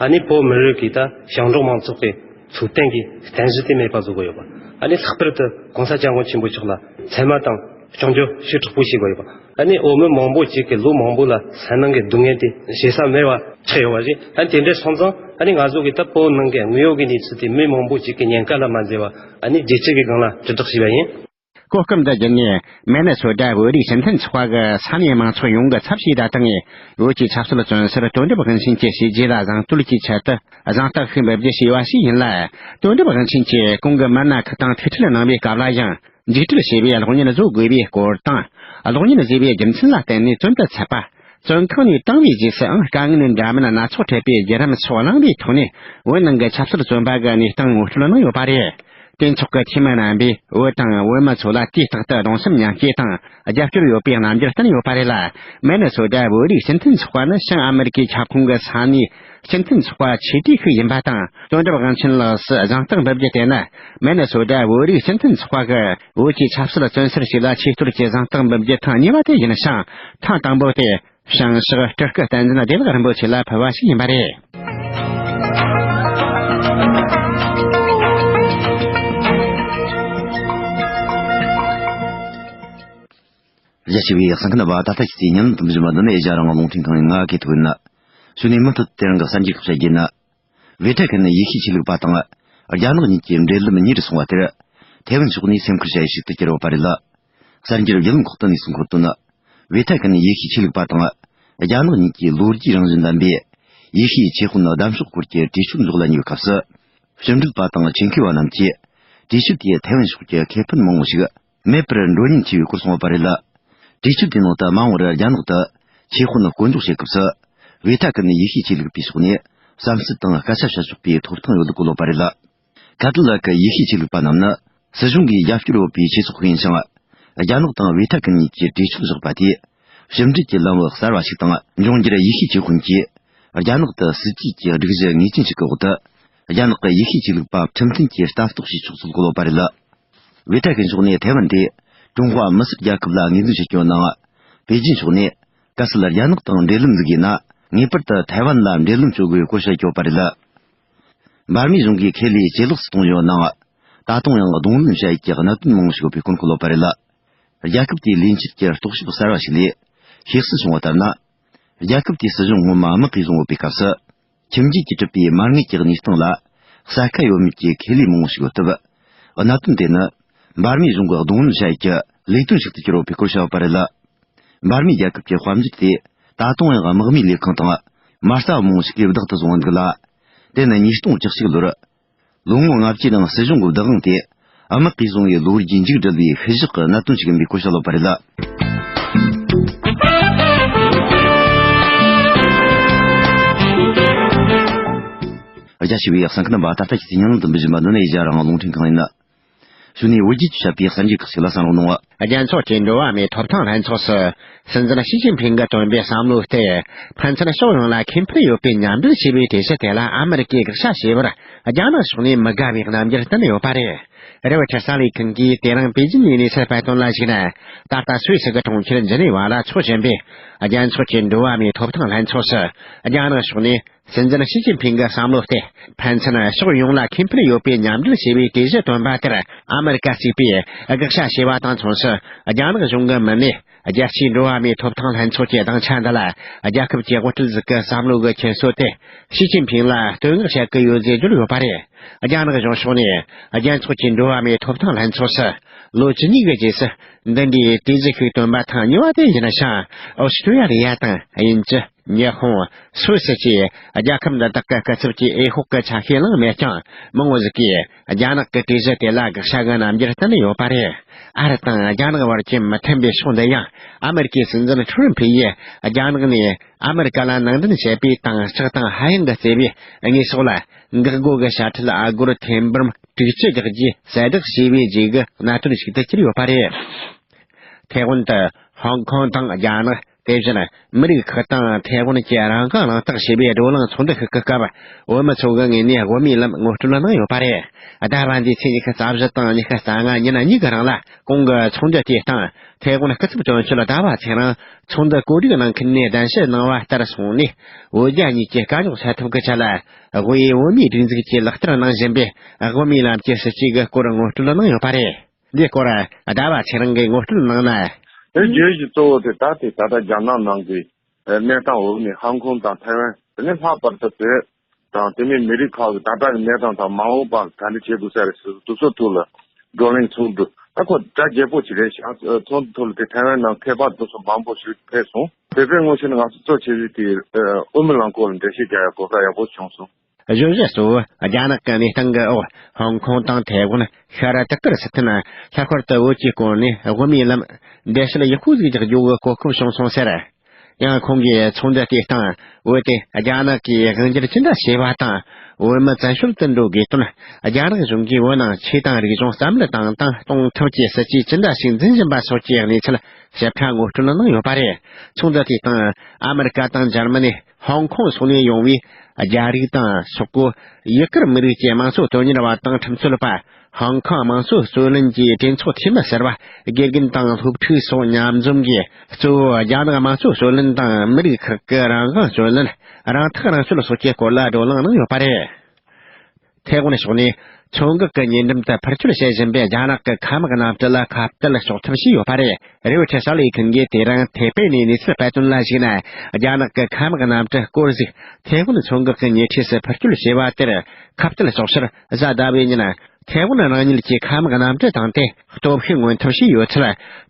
ཨ་ནི་བོད་མི་རིགས་ཀྱི་ད་ཞིང་འབྲོག་མང་ཚོགས་ཀྱི་འཚོ་རྟེན་གྱི་རྟེན་གཞི་དེ་མེད་པ་བཟོ་གི་ཡོད་པ། ཨ་ནི་ལྷག་པར་དུ་གོང་ས་སྐྱབས་མགོན་ཆེན་པོ་མཆོག་ལ་མཚན་སྨད་དང་སྐྱོན་བརྗོད་ཞེ་དྲག་པོ་བྱེད་དགོས་ཡོད་པ། ཨ་ནི་བོད་མི་མང་པོ་ཅིག་གི་ལོ་མང་པོ་ལ་སེམས་ནང་གི་སྡུག་བསྔལ་དེ་བྱེད་ས་མེད་པ་ཆགས་ཡོད་པ་རེད། ཨ་ནི་དེ་འདྲ་སོང་ཙང་ ཨ་ནི་ང་ཚོ་གི་ད་བོད་ནང་གི་དངོས་ཡོད་ཀྱི་གནས་ཚུལ་དེ་མི་མང་པོ་ཅིག་གི་ཉེན་ཁ་ལ་མ་འཛེམས་པ་ཨ་ནི་རྒྱལ་སྤྱི་གི་སྒང་ལ་དྲིལ་བསྒྲགས་བྱས་པ་ཡིན། གོ་སྐབས་འདི་བརྒྱུད་ནས་མེ་ནེ་སོ་ཏཱ་བོད་རིགས་སྤྱི་མཐུན་ཚོགས་པ་གི་ས་གནས་མང་ཚོགས་ཡོངས་ཀྱི་ཚབ་བྱས་བརྡ་བཏང་ནས། བོད་ཀྱི་ཆབ་སྲིད་བཙོན་ཟུར་དོན་གྲུབ་དབང་ཆེན་གྱི་བྱས་རྗེས་ལ་གཟེངས་བསྟོད་ཀྱི་ཆེད་དུ་གཟེངས་རྟགས་ཤིག་འབུལ་རྒྱུ་བྱས་པ་ཞིག་ཡིན་ལ། དོན་གྲུབ་དབང་ཆེན་གྱིས་གོང་གི་མི་སྣ་ཁག་དང་ཐུག་འཕྲད་གནང་བའི་སྐབས་ལ་ཡང་། འཇིགས་བྲལ་བྱས་པའི་གློག་བརྙན་བཟོ་དགོས་པའི་སྐོར་དང་། གློག་བརྙན་བཟོས་པའི་རྒྱུ་མཚན་ལ་བརྟེན་ནས་བཙོན་དུ་ཚུད་པ། བཙོན་ཁང་ནས་བཏང་བའི་རྗེས་སུའང་དཀའ་ངལ་འདྲ་མིན་སྣ་ཚོགས་འཕྲད་པའི་བརྒྱུད་རིམ་སོགས་གླེང་བའི་ཐོག་ནས། བོད་ནང་གི་ཆབ་སྲིད་བཙོན་པ་གི་གནས་སྟངས་ངོ་སྤྲོད་གནང་ཡོད་པ་རེད། དེ་ཚོགས་ཀྱི་འཐུས་མི་རྣམ་པས་བོད་དང་བོད་མི་ཚོ་ལ་དུས་རྟག་ཏུ་གདུང་སེམས་མཉམ་སྐྱེད་དང་རྒྱབ་སྐྱོར་ཡོད་པའི་རྣམ་འགྱུར་བསྟན་ཡོད་པ་རེད་ལ། མེ་ནེ་སོ་ཏཱ་བོད་རིགས་སྤྱི་མཐུན་ཚོགས་པ་ནི་བྱང་ཨ་མི་རི་ཀའི་ཁྱབ་ཁོངས་ཀྱི་ས་གནས་སྤྱི་མཐུན་ཚོགས་པ་ཆེ་གྲས་ཤིག་ཡིན་པ་དང་། དོན་གྲུབ་དབང་ཆེན་ལགས་སུ་གཟེངས་རྟགས་འབུལ་རྒྱུ་དེ་ནི། མེ་ནེ་སོ་ཏཱ་བོད་རིགས་སྤྱི་མཐུན་ཚོགས་པ་གིས་བོད་ཀྱི་ཆབ་སྲིད་བཙོན་ཟུར་ཞིག་ལ་ཆེ་བསྟོད་ཀྱི་གཟེངས་རྟགས་འབུལ་རྒྱུ་ཐེངས་གཉིས་པ་དེ་ཡིན་ཞིང་། ཐེངས་དང་པོ་དེ། བྱང་ཕྱོགས་སྤྲུལ་སྐུ་བསྟན་འཛིན་བདེ་ལེགས་རིན་པོ་ཆེ་ལ་ཕུལ་བ་ཞིག་ཡིན་པ་རེད། རྒྱ་ཆེ་བའི་གསན་མཁན་རྣམ་པ། ད་ལྟ་ཁྱེད་ཚོས་ཉན་ལམ་དུ་འབུལ་བཞིན་པ་འདི་ནི་ཨེ་ཤ་ཡ་རང་དབང་རླུང་འཕྲིན་ཁང་ཡིན། ང་གི་ཐུག་ཡིན། གཞུག་ནས་མུ་མཐུད་དེ་རིང་གི་གསར་འགྱུར་ཁག་བཤད་རྒྱུ་ཡིན། ཝེ་ཐ་ཁན་ནི་ཡེ་ཤུའི་ཆོས་ལུགས་པ་དང་རྒྱ་ནག་གཉིས་ཀྱི་འབྲེལ་ལམ་ཉེ་རུ་སོང་བ་དེར། ཐའེ་ཝན་ཕྱོགས་ནས་སེམས་ཁུར་བྱ་ཡུལ་ཞིག་ཏུ་གྱུར་ཡོད་པ་རེད། གསར་འགྱུར་བརྒྱུད་ལམ་ཁག་ཏུ་གནས་ཚུལ་འཁོད་དོན། ཝེ་ཐ་ཁན་ནི་ཡེ་ཤུའི་ཆོས་ལུགས་པ་དང་རྒྱ་ནག་གཉིས་ཀྱི་ལོ་རྒྱུས་རང་བཞིན་ལྡན་པའི་ཡེ་ཤུའི་ཆོས་དཔོན་གདམས་ཕྱོགས་སྐོར་གྱི་གྲོས་ཆོད་འཇོག་ལ་ཉེ་བའི་སྐབས་སུ། ཕྱི་འབྲེལ་པ་དང་ཆེད་མཁས་པ་རྣམས་ཀྱིས་གྲོས་ཆོད་དེས་ཐའེ་ཝན་ཕྱོགས་ཀྱི་ཁེ་ཕན་མང་བོ་ཞིག་མེད་པར་འགྲོ་ཉེན་ཆེ་བའི་སྐོར་གསུངས་ཡོད་པ་རེད། གྲོས་ཆོད་དེའི་ནང་དུ་མ་འོངས་པར་རྒྱ་ནག་ཏུ་ཆོས་དཔོན་བསྐོ་འཇོག་བྱེད་སྐབས་སུ། ཝེ་ཐ་ཁན་ནི་ཡེ་ཤུའི་ཆོས་ལུགས་པའི་ཕྱོགས་ནས་བསམ་ཚུལ་དང་སྐད་ཆ་བཤད་ཆོག་པའི་ཐོབ་ཐང་ཡོད་ལུགས་བཀོད་ཡོད་པ་རེད། ཁ་ཐི་ལ་ཀི་ཡེ་ཤུའི་ཆོས་ལུགས་པ་རྣམས་ནི་སྲིད་གཞུང་གིས་རྒྱབ་སྐྱོར་ཡོད་པའི་ཆོས་ཚོགས་ཤིག་ཡིན་ཞིང་། རྒྱ་ནག་དང་ཝེ་ཐ་ཁན་གཉིས་ཀྱིས་གྲོས་ཆོད་བཞག་པ་དེས་ཕྱི་འབྲེལ་གྱི་ལམ་བུ་གསར་བ་ཞིག་དང་། འབྱུང་འགྱུར་ཡེ་ཤུའི་ཆོས་དཔོན་གྱིས་རྒྱ་ནག་ཏུ་སྲིད་ཇུས་ཀྱི་སྒྲིག་གཞི་ངེས་ཅན་ཞིག་གི་འོག་ཏུ། རྒྱ་ནག་གི་ཡེ་ཤུའི་ཆོས་ལུགས་པ་ཁྲིམས་མཐུན་གྱིས་ལྟ་རྟོག་བྱེད་ཆོག་ཚུལ་བཀོད་ཡོད་པ་རེད། ཝེ་ཐ་ཁན་ཕྱོགས་ནས་ཐའེ་ཝན་དེ་ཀྲུང་ཧྭ་མི་སེར་རྒྱལ་ཁབ་ལ་ངོས་འཛིན་བྱེད་ཀྱི་ཡོད་ནའང་། པེ་ཅིན་ཕྱོགས་ནས་གལ་སྲིད་རྒྱ་ནག་དང་འབྲེལ་ལམ་འཛུགས་ཡིན་ན། ངེས་པར་དུ་ཐའེ་ཝན་ལ་འབྲེལ་ལམ་གཅོད་དགོས་པའི་སྐོར་བཤད་ཀྱི་ཡོད་པ་རེད། འབར་མའི་གཞུང་གིས་ཁེ་ལས་ཇེ་ལེགས་སུ་གཏོང་བཞིན་ཡོད་ནའང་། ད་དུང་ཡང་གདོང་ལེན་བྱ་ཡུལ་གྱི་གནད་དོན་མང་པོ་ཞིག་ཡོད་པའི་སྐོར་འཁོད་ཡོད་པ་རེད། རྒྱལ་ཁབ་དེའི་ལས་འཆར་གྱི་རྟོག་ཞིབ་གསར་བ་ཞིག་ལས། ཤེས་གསལ་བྱུང་བ་ལྟར་ན། རྒྱལ་ཁབ་དེའི་སྲིད་གཞུང་སྔོན་མ་དམག་གིས་བཟུང་ཡོད་པའི་སྐབས་སུ། ཁྱིམ་རྒྱུད་ཀྱིས་གྲུབ་པའི་མ་དངུལ་གྱི་གནས་སྟངས་ལ། གསལ་ཁ་ཡོད་མེད་ཀྱི་ཁེ་ལས་མང་པོ་ཞིག་ཡོད་སྟབས། གནད་དོན་དེ་ནི། འབར་མའི་གཞུང་གི་གདོང་ལེན་བྱ་ཡུལ་གྱི་ལས་དོན་ཞིག་ཏུ་གྱུར་ཡོད་པའི་སྐོར་བཤད་ཡོད་པ་རེད། འབར་མའི་རྒྱལ་ཁབ་ཀྱི་དཔལ་འབྱོར་དེ་ད་དུང་ཡང་དམག་མིའི་ལས་ཁང་དང་མ་རྩ་མང་པོ་ཞིག་གིས་བདག་ཏུ་བཟུང་བ་འདུག་ལ། དེ་ནི་ཉིས་སྟོང་བཅུ་གཅིག་ལོར་ལོ་ངོ་ལྔ་བཅུའི་ནང་སྲིད་གཞུང་གི་བདག་དབང་དེ་དམག་གིས་བཟུང་བའི་ལོ་རྒྱུས་མཇུག་བསྒྲིལ་བའི་ཤུལ་བཞག་གི་གནད་དོན་ཞིག་ཡིན་པའི་སྐོར་བཤད་ཡོད་པ་རེད། རྒྱ་ཆེ་བའི་གསན་མཁན་རྣམ་པ། ད་ལྟ་ཁྱེད་ཚོས་ཉན་ལམ་དུ་འབུལ་བཞིན་པ་འདི་ནི་ཨེ་ཤ་ཡ་རང་དབང་རླུང་འཕྲིན་ཁང་ཡིན། གཞུག་ནས་བོད་རྒྱུད་ཀྱིས་བཤད་པའི་གསར་འགྱུར་ཁག་ཅིག་ལ་གསན་རོགས་གནང་། རྒྱལ་ཚོགས་ཀྱི་འགྲོ་བ་མིའི་ཐོབ་ཐང་ལྷན་ཚོགས་སུ། སྲིད་འཛིན་ཞི་ཅིན་ཕིང་གིས་བཏོན་པའི་བསམ་བློའི་སྟེང་། ཕན་ཚུན་ཕྱོགས་ཡོངས་ལ་ཁེ་ཕན་ཡོད་པའི་མཉམ་འབྲེལ་བྱས་པའི་གྲོས་གཞི་དེ་ལ་ཨ་མི་རི་ཀས་དགག་བྱ་བྱས་པར། རྒྱ་ནག་ཕྱོགས་ནས་མི་དགའ་བའི་རྣམ་འགྱུར་བསྟན་ཡོད་པ་རེད། རེ་བར་ཁྲི་སང་ལས་ཁུངས་ཀྱིས་དེ་རིང་པེ་ཅིན་ནས་གནས་ཚུལ་སྤེལ་དོན་ལ་གཞིགས་ན། ད་ལྟ་སུད་སི་གི་གྲོང་ཁྱེར་ཇི་ནེ་ཝ་ལ་འཚོགས་བཞིན་པའི་རྒྱལ་ཚོགས་ཀྱི་འགྲོ་བ་མིའི་ཐོབ་ཐང་ལྷན་ཚོགས་སུ། རྒྱ་ནག་ཕྱོགས་ནས། སྲིད་འཛིན་ཞི་ཅིན་ཕིང་གི་བསམ་བློ་སྟེ། ཕན་ཚུན་ཕྱོགས་ཡོངས་ལ་ཁེ་ཕན་ཡོད་པའི་མཉམ་འབྲེལ་བྱེད་པའི་གྲོས་གཞི་བཏོན་པ་དེར་ཨ་མི་རི་ཀ་གཙོས་པའི་དགག་བྱ་བྱས་པ་དང་མཚུངས་སུ། རྒྱ་ནག་གཞུང་གི་མི་སྣས་རྒྱལ་སྤྱིའི་འགྲོ་བ་མིའི་ཐོབ་ཐང་ལྷན་ཚོགས་ཀྱི་སྡིངས་ཆ་འདི་ལ། རྒྱལ་ཁབ་ཀྱི་དབུ་ཁྲིད་ཟིག་གི་བསམ་བློ་གི་ཁྱེར་སོ་དེ། ཞི་ཅིན་ཕིང་ལ་བསྟོད་བསྔགས་བྱ་གི་ཡོད་ཅེས་བརྗོད་ཡོད་པ་རེད། རྒྱ་ནག་གཞུང་ཕྱོགས་ནས། རྒྱལ་ཚོགས་ཀྱི་འགྲོ་བ་མིའི་ཐོབ་ཐང་ལྷན་ཚོགས་སུ། ལོ་བཅུ་གཉིས་ཀྱི་རྗེས་སུ། འདི་འདྲའི་གྲོས་གཞི་ཞིག་བཏོན་པ་ཐེངས་གཉིས་པ་དེ་ཡིན་ཞིང་། ཨོ་སི་ཀྲི་ཡ་ལི་ཡ་དང་དབྱིན་ཇི། ཉི་ཧོང་། སུད་སི་བཅས་རྒྱལ་ཁབ་འདི་དག་གི་སྐུ་ཚབ་ཀྱིས་འོས་ཤོག་གི་ཆ་ཤས་བླངས་མེད་ཀྱང་། མང་བོ་ཟིག་གིས་རྒྱ་ནག་གི་གྲོས་གཞི་དེ་ལ་དགག་བྱ་གི་རྣམ་འགྱུར་བསྟན་ཡོད་པ་རེད། ཨ་རི་དང་རྒྱ་ནག་བར་གྱི་མི་མཐུན་པའི་ཕྱོགས་འདི་ཡང་། ཨ་མི་རི་ཀའི་སྲིད་འཛིན་ཁྲོམ་ཕེ་ཡིས་རྒྱ་ནག་ནས་ཨ་མི་རི་ཀ་ལ་ནང་འདྲེན་བྱས་པའི་དྭངས་ལྕགས་དང་ཧ་ཡང་གི་རྩེ་བའི་དངོས་ཟོག་ལ། འགག་སྒོ་གི་དཔྱ་ཁྲལ་ཨ་སྒོར་ཐེར་འབུམ་དྲུག་ཅུ་རྒྱག་རྒྱུའི་གསལ་བསྒྲགས་བྱས་པའི་རྗེས་ཀྱི་གནད་དོན་ཞིག་ཏུ་གྱུར་ཡོད་པ་རེད། ཐའེ་ཝན་དུ་ཧོང་ཀོང་དང་རྒྱ་ནག་དེ་བཞིན་མི་རིགས་ཁག་དང་ཐའེ་ཝན་གྱི་རང་དབང་གླེང་སྟེགས་ཞེས་པའི་བགྲོ་གླེང་ཚོགས་འདུ་ཞིག་གི་སྐབས། བོད་མི་ཚོ་གི་ངོས་ནས་དབུ་མའི་ལམ་ངོ་སྤྲོད་གནང་ཡོད་པ་རེད། ཟླ་བ་འདིའི་ཚེས་ཉི་ཤུ་རྩ་བཞི་དང་ཉི་ཤུ་རྩ་ལྔ་ཉིན་གཉིས་ཀྱི་རིང་ལ་གོང་གི་ཚོགས་འདུ་དེའི་སྟེང་ཐའེ་ཝན་སྐུ་ཚབ་དོན་གཅོད་ཟླ་བ་ཚེ་རིང་ཚོགས་འདུ་གོ་སྒྲིག་གནང་མཁན་ནས་གདན་ཞུ་གནང་བ་ལྟར་སོང་ནས། བོད་རྒྱ་གཉིས་ཀྱི་དཀའ་རྙོག་སེལ་ཐབས་ཀྱི་ཆེད་ལ། དབུས་བོད་མིའི་སྒྲིག་འཛུགས་ཀྱིས་ལག་བསྟར་གནང་བཞིན་པའི་དབུ་མའི་ལམ་གྱི་སྲིད་ཇུས་ཀྱི་སྐོར་ངོ་སྤྲོད་གནང་ཡོད་པ་རེད། འདིའི་སྐོར་ཟླ་བ་ཚེ་རིང་གིས་ངོ་སྤྲོད་གནང་ན། དེ་བརྗོད་གཞི་གཙོ་བོ་དེ་ད་དེ་ད་ལྟ་རྒྱ་ནག་ནང་གི་གནས་སྟངས་འོག་ནས་ཧང་ཀོང་དང་ཐའེ་ཝན་དེ་ནས་ལྷག་པར་དུ་བོད་ དང་། དེ་མིན་མི་རིགས་ཁག་གི་ད་ལྟ་གི་གནས་སྟངས་དང་མ་འོངས་པ་ག་འདྲ་བྱེད་དགོས་ས་རེད་ཟེར་དུས་ཚོད་ཐོག་ལ་བགྲོ་གླེང་ཚོགས་འདུ་ད་ཁོ་གྲ་རྒྱས་པོ་ཅིག་རེད་ཤག་ཚོགས་འདུ་ཐོག་ལ་དེ་ཐའེ་ཝན་ནང་མཁས་པ་དེ་ཚོ་མང་པོ་ཞིག་ཕེབས་སོང་། བོད་པའི་ངོས་ཕྱོགས་ནས་ང་ཚོ་གཙོ་ཆེ་ཤོས་དེ་དབུ་མའི་ལམ་སྐོར་ལ་འགྲེལ་བཤད་རྒྱག་ཡག་གོ་སྐབས་ཡག་པོ་བྱུང་སོང་། གཞོན་གཞི་གཙོ་བོ་རྒྱ་ནག་གི་གནས་སྟངས་ཀྱི་འོག་ཧོང་ཀོང་དང་ཐའེ་ཝན་ཤར་ཏུ་ཀིར་སི་ཐན་ལྷག་པར་དུ་བོད་ཀྱི་སྐོར་ནས་དབུ་མའི་ལམ་འགྲེལ་བཤད་ཡག་པོ་ཟིག་རྒྱག་རྒྱུ་གི་གོ་སྐབས་བྱུང་སོང་ཟེར། ཡང་ཁོང་གིས་ཚོགས་འདུ་དེའི་སྟེང་བོད་དེ་རྒྱ་ནག་གིས་དབང་སྒྱུར་ཅི་འདྲ་བྱས་པ་དང་བོད་མི་བཙན་བྱོལ་དུ་འགྲོ་དགོས་དོན། རྒྱ་ནག་གཞུང་གིས་བོད་ནང་ཆོས་དང་རིག་གཞུང་རྩ་མེད་བཏང་དང་གཏོང་ཐབས་ཀྱི་སྲིད་ཇུས་ཅི་འདྲ་ཞིག་འཛིན་བཞིན་པ་སོགས་ཀྱི་གནས་ཚུལ་ཞིབ་ཕྲ་ངོ་སྤྲོད་གནང་ཡོད་པ་རེད། ཚོགས་འདུ་དེའི་སྟེང་ཨ་མེ་རི་ཀ་དང་འཇར་མ་ནི། ཧོང་ཀོང་སོགས་ནས་ཡོང་བའི་རྒྱ་རིགས་དང་སོག་པོ། ཡུ་གུར་མི་རིགས་ཀྱི་དམངས་གཙོ་དོན་གཉེར་བ་དང་ཁྲིམས་རྩོད་པ། ཧོང་ཀོང་དམངས་གཙོ་རྩོད་ལེན་གྱི་གྲོས་ཚོགས་འཐུས་མི་ཟུར་པ། དགེ་རྒན་དང་སློབ་ཕྲུག་སོགས་མཉམ་འཛོམས་ཀྱིས་གཙོ་བོ་རྒྱ་ནག་དམངས་གཙོ་རྩོད་ལེན་དང་མི་རིགས་ཁག་གི་རང་དབང་རྩོད་ལེན། རང་ཐག་རང་གཅོད་སོགས་ཀྱི་སྐོར་ལ་བགྲོ་གླེང་གནང་ཡོད་པ་རེད། ཐའེ་ཝན་ཕྱོགས་ནས་མཚོ་འགག་གི་ཉེ་འགྲམ་དུ་འཕུར་སྐྱོད་བྱེད་བཞིན་པའི་རྒྱ་ནག་གི་མཁའ་དམག་གནམ་གྲུ་ལ་ཁ་གཏད་གཅོག་ཐབས་བྱས་ཡོད་པ་རེད། རེའུ་ཊར་གསར་ལས་ཁང་གིས་དེ་རིང་ཐེ་པེ་ནས་གནས་ཚུལ་སྤེལ་དོན་ལ་གཞིགས་ན། རྒྱ་ནག་གི་མཁའ་དམག་གནམ་གྲུ་སྐོར་ཟིག་ཐའེ་ཝན་མཚོ་འགག་གི་ཉེ་འཁྲིས་སུ་འཕུར་སྐྱོད་བྱས་པ་དེར་ཁ་གཏད་གཅོག་ཕྱིར་གཟའ་ཟླ་བའི་ཉིན། ཐའེ་ཝན་རང་ཉིད་ཀྱི་མཁའ་དམག་གནམ་གྲུ་དང་དེ་སྟོབས་ཤུགས་མངོན་ཐབས་བྱས་ཡོད་ཚུལ་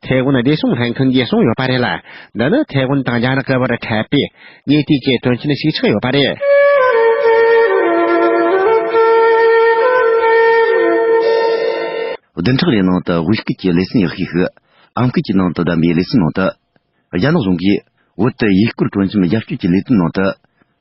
ཐའེ་ཝན་བདེ་སྲུང་ལྷན་ཁང་གིས་གསུངས་ཡོད་པ་རེད་ལ། འདི་ནི་ཐའེ་ཝན་དང་རྒྱ་ནག་གི་བར་འཕྲད་པའི་ཉེ་དུས་ཀྱི་དོན་རྐྱེན་ཞིག་ཆགས་ཡོད་པ་རེད། བདུན་ཕྲག་རེའི་ནང་དུ་དབུས་སྐད་ཀྱི་ལེ་ཚན་ཡག་ཤོས་ཤིག་ཨམ་སྐད་ཀྱི་ནང་དུ་བདམས་པའི་ལེ་ཚན་ནང་དུ། རྒྱ་ནག་གཞུང་གིས་བོད་དུ་ཡུལ་སྐོར་སྤྲོ་འཆམ་རྒྱབ་སྐྱོར་གྱི་ལས་དོན་ནང་དུ།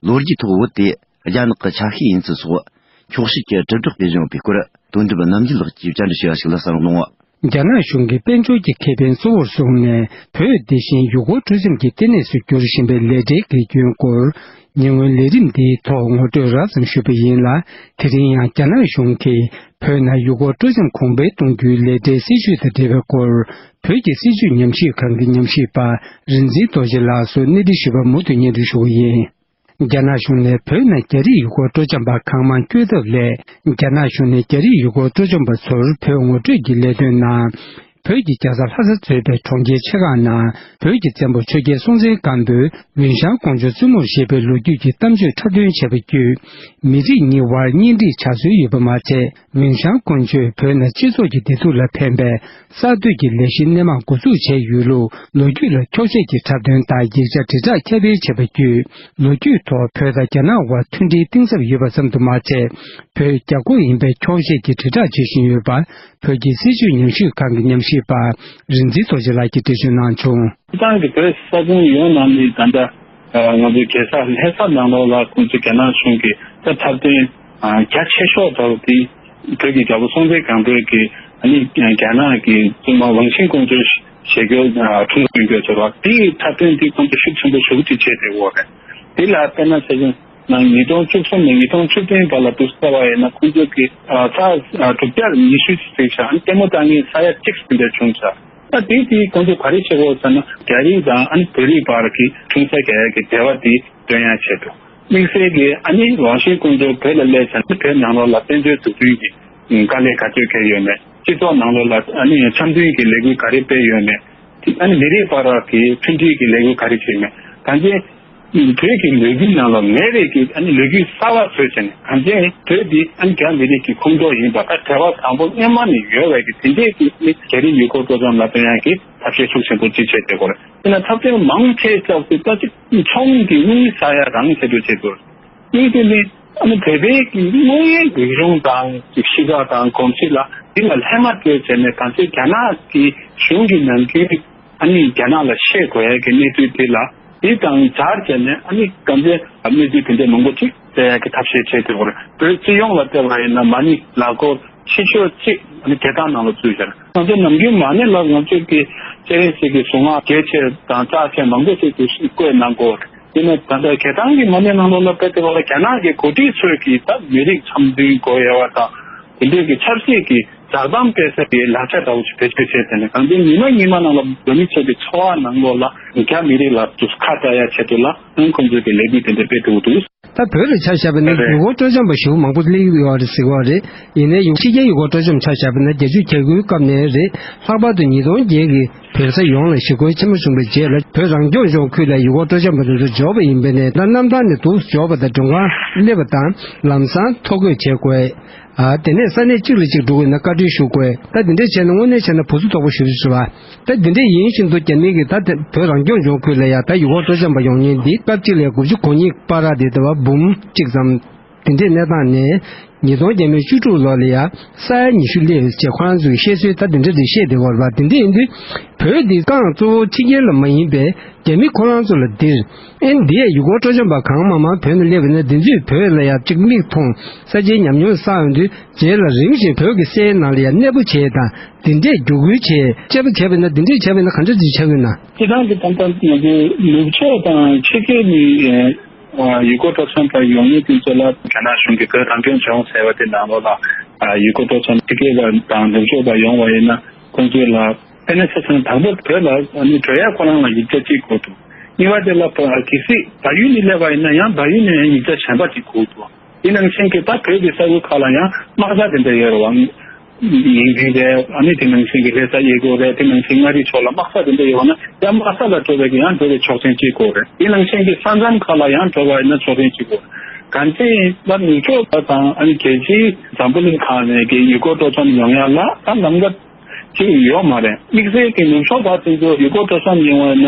ལོ་རྒྱུས་ཐོག་བོད་དེ་རྒྱ་ནག་གི་ཆ་ཤས་ཡིན་ཚུལ་སོགས་འཁྱོག་བཤད་ཀྱི་དྲིལ་བསྒྲགས་སྤེལ་བཞིན་ཡོད་པའི་སྐོར། དོན་གྲུབ་རྣམ་རྒྱལ་ལགས་ཀྱིས་བཅར་འདྲི་བྱས་པ་ཞིག་ལ་གསན་རོགས་གནང་། རྒྱ་ནག་གཞུང་གིས་དཔལ་འབྱོར་གྱི་ཁེ་ཕན་གཙོ་བོར་བཟུང་ནས། བོད་དེ་བཞིན་ཡུལ་སྐོར་སྤྲོ་འཆམ་གྱི་ལྟེ་གནས་སུ་འགྱུར་བཞིན་པའི་ལས་གྲྭའི་དགེ་སྐྱོན་སྐོར། ཉེ་སྔོན་ལས་རིམ་འདིའི་ཐོག་ངོ་སྤྲོད་རགས་ཙམ་ཞུས་པ་ཡིན་ལ། དེ་རིང་ཡང་རྒྱ་ནག་གཞུང་གིས་བོད་ནང་ཡུལ་སྐོར་སྤྲོ་འཆམ་གོང་འཕེལ་གཏོང་རྒྱུའི་ལས་གྲྭའི་སྲིད་བྱུས་དང་འབྲེལ་བའི་སྐོར། བོད་ཀྱི་སྲིད་བྱུས་ཉམས་ཞིབ་ཁང་གི་ཉམས་ཞིབ་པ་རིག་འཛིན་རྡོ་རྗེ་ལགས་སུ་གནས་འདྲི་ཞུས་པ་མུ་མཐུད་སྙན་སྒྲོན་ཞུ་བ་ཡིན། རྒྱ་ནག་གཞུང་ནས་བོད་ནང་རྒྱ་རིགས་ཡུལ་སྐོར་སྤྲོ་འཆམ་པ་གང་མང་བསྐྱོད་ཐབས་སླད། རྒྱ་ནག་གཞུང་ནས་རྒྱ་རིགས་ཡུལ་སྐོར་སྤྲོ་འཆམ་པ་ཚོར་བོད་ངོ་སྤྲོད་ཀྱི་ལས་དོན་ནང་། བོད་ཀྱི་རྒྱལ་ས་ལྷ་ས་གཙོས་པའི་གྲོང་ཁྱེར་ཆེ་ཁག་ནང་བོད་ཀྱི་བཙན་པོ་ཆོས་རྒྱལ་སྲོང་བཙན་སྒམ་པོས་ཝུན་ཤང་ཀོང་ཇོ་བཙུན་མོར་བཞེས་པའི་ལོ་རྒྱུས་ཀྱི་གཏམ་བརྗོད་འཁྲབ་སྟོན་བྱས་པ་བརྒྱུད། མི་རིགས་གཉིས་དབར་གཉེན་སྒྲིག་བྱ་སྲོལ་ཡོད་པ་མ་ཚད། ཝུན་ཤང་ཀོང་ཇོས་བོད་ནང་སྤྱི་ཚོགས་ཀྱི་བདེ་སྡུག་ལ་ཕན་པའི་གསར་གཏོད་ཀྱི་ལས་གཞི་སྣེ་མང་འགོ་འཛུགས་བྱས་ཡོད་ལུགས་ལོ་རྒྱུས་ལ་འཁྱོག་བཤད་ཀྱི་འཁྲབ་སྟོན་དང་ཡིག་ཆ་དྲིལ་བསྒྲགས་ཁྱབ་སྤེལ་བྱས་པ་བརྒྱུད། ལོ་རྒྱུས་ཐོག་བོད་དང་རྒྱ་ནག་དབར་མཐུན་སྒྲིལ་གཏིང་ཟབ་ཡོད་པ་ཙམ་དུ་མ་ཚད། བོད་རྒྱ་སྐོར་ཡིན་པའི་འཁྱོག་བཤད་ཀྱི་དྲིལ་བསྒྲགས་བྱེད་བཞིན་ཡོད་པ། བོད་ཀྱི་སྲིད་བྱུས་ཉམས་ཞིབ་ཁང་གི་ཉམས་ཞིབ་པ་རིག་འཛིན་རྡོ་རྗེ་ལགས་ཀྱིས་འགྲེལ་བརྗོད་གནང་བྱུང་། སྤྱིར་བཏང་གི་བོད་ས་ཁུལ་ཡོངས་ནང་ནས་ད་ལྟ་ང་ཚོའི་རྒྱལ་ས་ལྷ་ས་ནང་ལོགས་ལ་ཁོང་ཚོས་རྒྱ་ནག་གཞུང་གིས་ད་འཁྲབ་སྟོན་རྒྱ་ཆེ་ཤོས་འདྲ་བོ་དེ་བོད་ཀྱི་རྒྱལ་པོ་སྲོང་བཙན་སྒམ་པོས་ཀྱི་ཨ་ནི་རྒྱ་ནག་གི་བཙུན་མ་ཝང་ཆིན་ཀོང་ཇོ་ཞེས་སྐྱོར་འཁྲུངས་སྟོན་སྐྱོར་ཟེར་བ་དེའི་འཁྲབ་སྟོན་དེ་ཁོང་ཚོས་ཤུགས་ཆེན་པོ་ཞེ་པོ་ཅིག་བྱས་བསྡད་ཡོད་རེད། དེ་ལ་དཔེར་ན་ཆ་བཞག་ན་ཉིས་སྟོང་བཅུ་གསུམ་ནས་ཉིས་སྟོང་བཅུ་བདུན་བར་ལ་དུས་ཚོད་བ་ཡིན་ན་ཁོང་ཚོས་ཀྱི་ས་དྲུག་བརྒྱ་ཉི་ཤུ་ཞིག་བརྩིགས་ཤག་ཨ་ནི་ལྟད་མོ་ལྟ་མཁན་ས་ཡ་གཅིག་དེ་འདྲ་བྱུང་ཤག་ད་དེ་དེ་ཁོང་ཚོས་ག་རེ་བྱེད་དགོས་ཟེར་ན་རྒྱ་རིགས་དང་ཨ་ནི་བོད་རིགས་བར་གྱི་ཁྲུང་ས་རྒྱག་ཡག་གི་འབྲེལ་བ་དེ་སྟོན་ཡག་ཆེད་དུ། དམིགས་བསལ་གྱིས་ཨ་ནི་ཝང་ཆིན་ཀོང་ཇོ་བོད་ལ་སླེབས་ཚར་ནས་བོད་ནང་ལོགས་ལ་དཔལ་འབྱོར་འཛུགས་སྐྲུན་གྱི་དཀའ་ལས་ག་ཚོད་འཁེལ་ཡོད་མེད། སྤྱི་ཚོགས་ནང་ལོགས་ལ་ཨ་ནི་འཆམ་མཐུན་གྱི་ལས་འགུལ་ག་རེ་སྤེལ་ཡོད་མེད། དེ་ཨ་ནི་མི་རིགས་བར་གྱི་མཐུན་སྒྲིལ་གྱི་ལས་འགུལ་ག་རེ་བྱས་མེད། གང་ཅི་བོད་ཀྱི་ལོ་རྒྱུས་ནང་ལ་མེད་པའི་གི་ཨ་ནི་ལོ་རྒྱུས་གསར་བ་བཟོས་བྱས་ནས་གང་ཅི་བོད་འདི་ཨ་ནི་རྒྱ་མི་རིགས་ཀྱི་ཁོངས་གཏོགས་ཡིན་པ་ད་བྲེལ་བ་བཟང་པོ་སྔོན་མ་ནས་ཡོད་པའི་གི་དེ་འདྲའི་གི་ཨ་ནི་རྒྱ་རིགས་ཡུལ་སྐོར་སྤྲོ་འཆམ་ལ་སྟོན་ཡག་གི་ཐབས་ཤེས་ཤུགས་ཆེན་པོ་ཅིག་བྱས་བསྡད་ཡོད་རེད། དེ་ན་འཁྲབ་སྟོན་མང་ཆེ་ཙམ་ཞིག་ད་ཅིག་ཚོང་གི་དངུལ་ཟ་ཡ་རང་ཆེད་དུ་བྱེད་དགོས། གཉིས་དེ་ནི་ཨ་ནི་བོད་པའི་གི་དངོས་ཡོད་རིག་གཞུང་དང་གི་གཤིས་ཀ་དང་གོམས་གཤིས་ལ་དེ་ལ་ལྷད་མ་སྤྲོད་བྱས་ནས་གང་ཅི་རྒྱ་ནག་གི་གཞུང་གི་ནམ་རྒྱུན་ཨ་ནི་རྒྱ་ནག་ལ་བཤད་དགོས་ཡ་གི་གནས་ཚུལ་དེ་ལ་དེ་དང་སྦྱར་བྱས་ནས་ཨ་ནི་གང་ཅི་གནས་ཚུལ་དེ་འདྲ་མང་པོ་ཅིག་བཙལ་ཡ་གི་ཐབས་ཤེས་བྱས་ཏེ་བོད་སྤྱི་ཡོངས་ལ་བལྟས་པ་ཡིན་ན་མ་ཎི་ལག་འཁོར་ཆེ་ཤོས་གཅིག་ཨ་ནི་རྒྱལ་ཐང་ནང་ལ་བཙུགས་བཞག་ང་ཚོ་ནམ་རྒྱུན་མ་ཎི་ལ་ང་ཚོ་གི་སྤྱན་རས་གཟིགས་ཀྱི་གཟུངས་སྔགས་གལ་ཆེ་དང་རྩ་ཆེ་མང་པོ་ཞིག་ཏུ་བཀོད་གནང་གོ། དེ་ནས་ད་ལྟ་རྒྱལ་ཐང་གི་མ་ཎི་ནང་ལོགས་ལ་དཔེ་དེ་བ་ལ་རྒྱ་ནག་གི་འགོ་ཁྲིད་ཚོས་ཀྱིས་ད་མི་རིགས་འཆམ་མཐུན་དགོས་ཡ་བ་དང་དེ་འདྲའི་གི་ཆབ་སྲིད་ཀྱི་བསྒྲགས་གཏམ་སྤེལ་ས་དེ་ལག་ཆ་འདྲ་བོ་ཞིག་བེད་སྤྱོད་བྱས་ཏེ་ནས་གང་ལྟར་ཉི་མ་ཉི་མ་ནང་ལ་བོད་མི་ཚོ་གི་འཚོ་བ་ནང་ལོགས་ལ་རྒྱ་མི་རིགས་ལ་དུས་ཁ་བྲལ་ཡ་ཆེད་དུ་ལ་ཨང་ཁོང་ཚོས་ཀྱི་ལས་འགུལ་དེ་འདྲ་སྤེལ་ཐུབ་འདུག་ད་བོད་ལ་ཆ་བཞག་པ་ན་རེད། ཡུལ་སྐོར་སྤྲོ་འཆམ་པ་ཞེ་པོ་མང་པོ་སླེབས་ཡོད་རེད་ཟེར་གྱི་ཡོད་རེད། ཡིན་ནའི་ཡུལ་ཕྱི་རྒྱལ་ཡུལ་སྐོར་སྤྲོ་འཆམ་ཆ་བཞག་པ་ན་བརྒྱད་ཅུ་གྱ་དགུའི་སྐབས་ནས་རེད། ལྷག་པར་དུ་ཉིས་སྟོང་བརྒྱད་ཀྱི་བོད་ས་ཡོངས་ལ་ཞི་རྒོལ་ཆེན་པོ་བྱུང་བའི་རྗེས་ལ་བོད་རང་སྐྱོང་ལྗོངས་ཁུལ་ལ་ཡུལ་སྐོར་སྤྲོ་འཆམ་པ་དེ་ཚོ་འབྱོར་བ་ཡིན་པས་ནས། ད་གནམ་ཐང་ནས་འདུག་འབྱོར་བ་དང་མགྲོན་ཁང་སླེབས་པ་དང་ལམ་སང་ཐོ་འགོད་བྱེད་དགོས། ཨ། དེ་ནས་ས་གནས་གཅིག་ལ་གཅིག་འགྲོ་དགོས་ན་བཀའ་འཁྲོལ་ཞུ་དགོས། ད་འདི་འདྲས་བྱས་ན་དངོས་གནས་བྱས་ན་བུ་གསོ་དོག་པོ་ཞེ་པོ་ཅིག་རེད་པ། ད་འདི་འདྲས་ཡིན་བཞིན་དུ་རྒྱ་མི་གིས་ད་དེ་བོད་རང་སྐྱོང་ལྗོངས་ཁུལ་ལ་ཡ་ད་ཡུལ་སྐོར་སྤྲོ་འཆམ་པ་ཡོང་མཁན་འདི་སྐབས་གཅིག་ལ་དགུ་བཅུ་གོ་གཉིས་པར་དེ་དེ་བ་འབུམ་གཅིག་ཙམ་དེ་འདྲས་གནས་སྟངས་ནས། ཉིས་སྟོང་བརྒྱ་མེད་བཅུ་དྲུག་ལོ་ལ་ཡ་ས་ཡ་ཉི་ཤུ་སླེབས་ཡོད་ཅེས་ཁོ་རང་ཚོས་བཤད་སྲོལ་ད་དེ་འདྲས་རེད་བཤད་བསྡད་ཡོད་རེད་པ། དེ་འདྲས་ཡིན་དུས་བོད་འདི་རྐང་གཙོ་བོ་ཕྱི་རྒྱལ་ལ་མ་ཡིན་པའི་རྒྱ་མི་ཁོ་རང་ཚོ་ལ་འདིར། ཨེ་འདི་ཡ་ཡུལ་སྐོར་སྤྲོ་འཆམ་པ་གང་མང་མང་བོད་ནས་སླེབས་པ་ན་འདི་ཚོས་བོད་ལ་ཡ་གཅིག་མིག་མཐོང་། ས་ཆའི་ཉམས་མྱོང་བསགས་ཡོང་དུས་རྗེས་ལ་རིམ་བཞིན་བོད་ཀྱི་སའི་ནང་ལ་ཡ་གནས་སྤོ་བྱས་དང་འདི་འདྲས་བསྒྱུར་བཀོད་བྱས་དཔྱད་པ་བྱས་པ་ན་འདི་འདྲས་བྱས་པ་ན་ག་འདྲ་འདི་ཆགས་ཀྱི་ན། སྤྱིར་བཏང་གི་ཏན་ཏན་ང་ཚོའི་ནུབ་ཕྱོགས་དང་ཕྱི་རྒྱལ་ནས་ཡུལ་སྐོར་སྤྲོ་འཆམ་པ་ཡོང་མཁན་དེ་ཚོ་ལ་རྒྱ་ནག་གཞུང་གི་བོད་རང་སྐྱོང་ལྗོངས་ཟེར་བ་དེ་ནང་ལོགས་ལ་ཡུལ་སྐོར་སྤྲོ་འཆམ་ཕྱི་རྒྱལ་བ་དང་ནུབ་ཕྱོགས་པ་ཡོང་བ་ཡིན་ན་ཁོང་ཚོ་ལ། དེ་ནས་ས་ཚང་དང་པོ་བོད་ལ་ཨ་ནི་འགྲོ་ཡ་ཁོ་རང་ལ་ཡིག་ཆ་གཅིག་དགོས་འདུག་གཉིས་པ་དེ་ལ་བ་གལ་སྲིད་བལ་ཡུལ་ནས་སླེབས་པ་ཡིན་ན་ཡང་བལ་ཡུལ་ནས་ཡང་ཡིག་ཆ་གཞན་པ་གཅིག་དགོས་འདུག་དེ་ནང་བཞིན་གྱི་ད་བོད་ཀྱི་ས་ཁུལ་ཁག་ལ་ཡང་དམག་ས་དེ་འདྲ་ཡོད་རེད་བ། ཡིན་གྱི་རེད། ཨ་ནི་དེ་ནང་བཞིན་གྱི་ལྷ་ས་གཡས་སྐོར་རེད། དེ་ནང་བཞིན་མངའ་རིས་ཕྱོགས་ལ་དམག་ས་དེ་འདྲ་ཡོད་པ་ན་ཡང་དམག་ས་ལ་འགྲོ་བའི་གི་ཡང་འགྲོ་བའི་ཆོག་མཆན་གཅིག་དགོས་རེད། དེ་ནང་བཞིན་གྱི་ས་མཚམས་ཁག་ལ་ཡང་འགྲོ་བ་ཡིན་ན་ཆོག་མཆན་གཅིག་དགོས། གང་ཅི་ཡིན་ན་ནུབ་ཕྱོགས་པ་དང་ཨ་ནི་རྒྱལ་སྤྱིའི་འཛམ་བུ་གླིང་ཁག་ནས་ཀྱི་ཡུལ་སྐོར་སྤྲོ་འཆམ་ཡོང་ཡ་ལ་ད་ལམ་ཁ་ཅིག་ཡོད་མ་རེད། དམིགས་བསལ་གྱི་ནུབ་ཕྱོགས་པ་དེ་ཚོ་ཡུལ་སྐོར་སྤྲོ་འཆམ་ཡོང་བ་ན་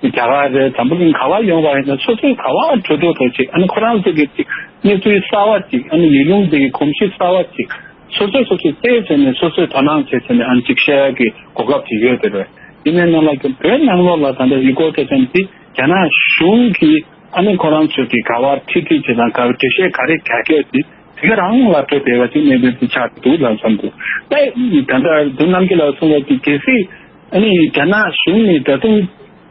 རྒྱ་གར་རེད། འཛམ་བུ་གླིང་ག་བ་ཡོང་བ་ཡིན་ན་སོ་སོའི་ག་བ་འགྲོ་འགྲོ་འགྲོ་ཅིག་ཨ་ནི་ཁོ་རང་ཚོ་གི་ཅིག་གནས་ཚུལ་གསར་བ་ཅིག་ཨ་ནི་ཡུལ་ལུང་དེ་གི་གོམས་གཤིས་གསར་བ་ཅིག་སོ་སོས་སོ་སོས་བལྟས་བྱས་ནས་སོ་སོས་དོ་སྣང་བྱས་བྱས་ནས་ཨ་ནི་ཅིག་བཤད་ཡ་གི་གོ་སྐབས་ཅིག་ཡོད་དེ་རེད། ཡིན་ནའི་ནང་ལ་བོད་ནང་ལོགས་ལ་ད་ལྟ་ཡུལ་སྐོར་སྤྲོ་འཆམ་དེ་རྒྱ་ནག་གཞུང་གིས་ཨ་ནི་ཁོ་རང་ཚོ་གི་ག་བ་ཁྲིད་ཁྲིད་བྱེད་དང་ག་བ་འགྲེལ་བཤད་ག་རེ་རྒྱག་གས་དེ་དེ་ག་རང་ལ་འགྲོ་བསྡད་པ་ཅིག་གནས་ཚུལ་དེ་ཆགས་འདུག་ལ་བསམ་འདུག་ད་ད་ལྟ་འདུ་རྣམ་རྒྱལ་ལགས་གསུངས་པ་ཅིག་གལ་སྲིད་ཨ་ནི་རྒྱ་ནག་གཞུང་ནས་ད་དུང་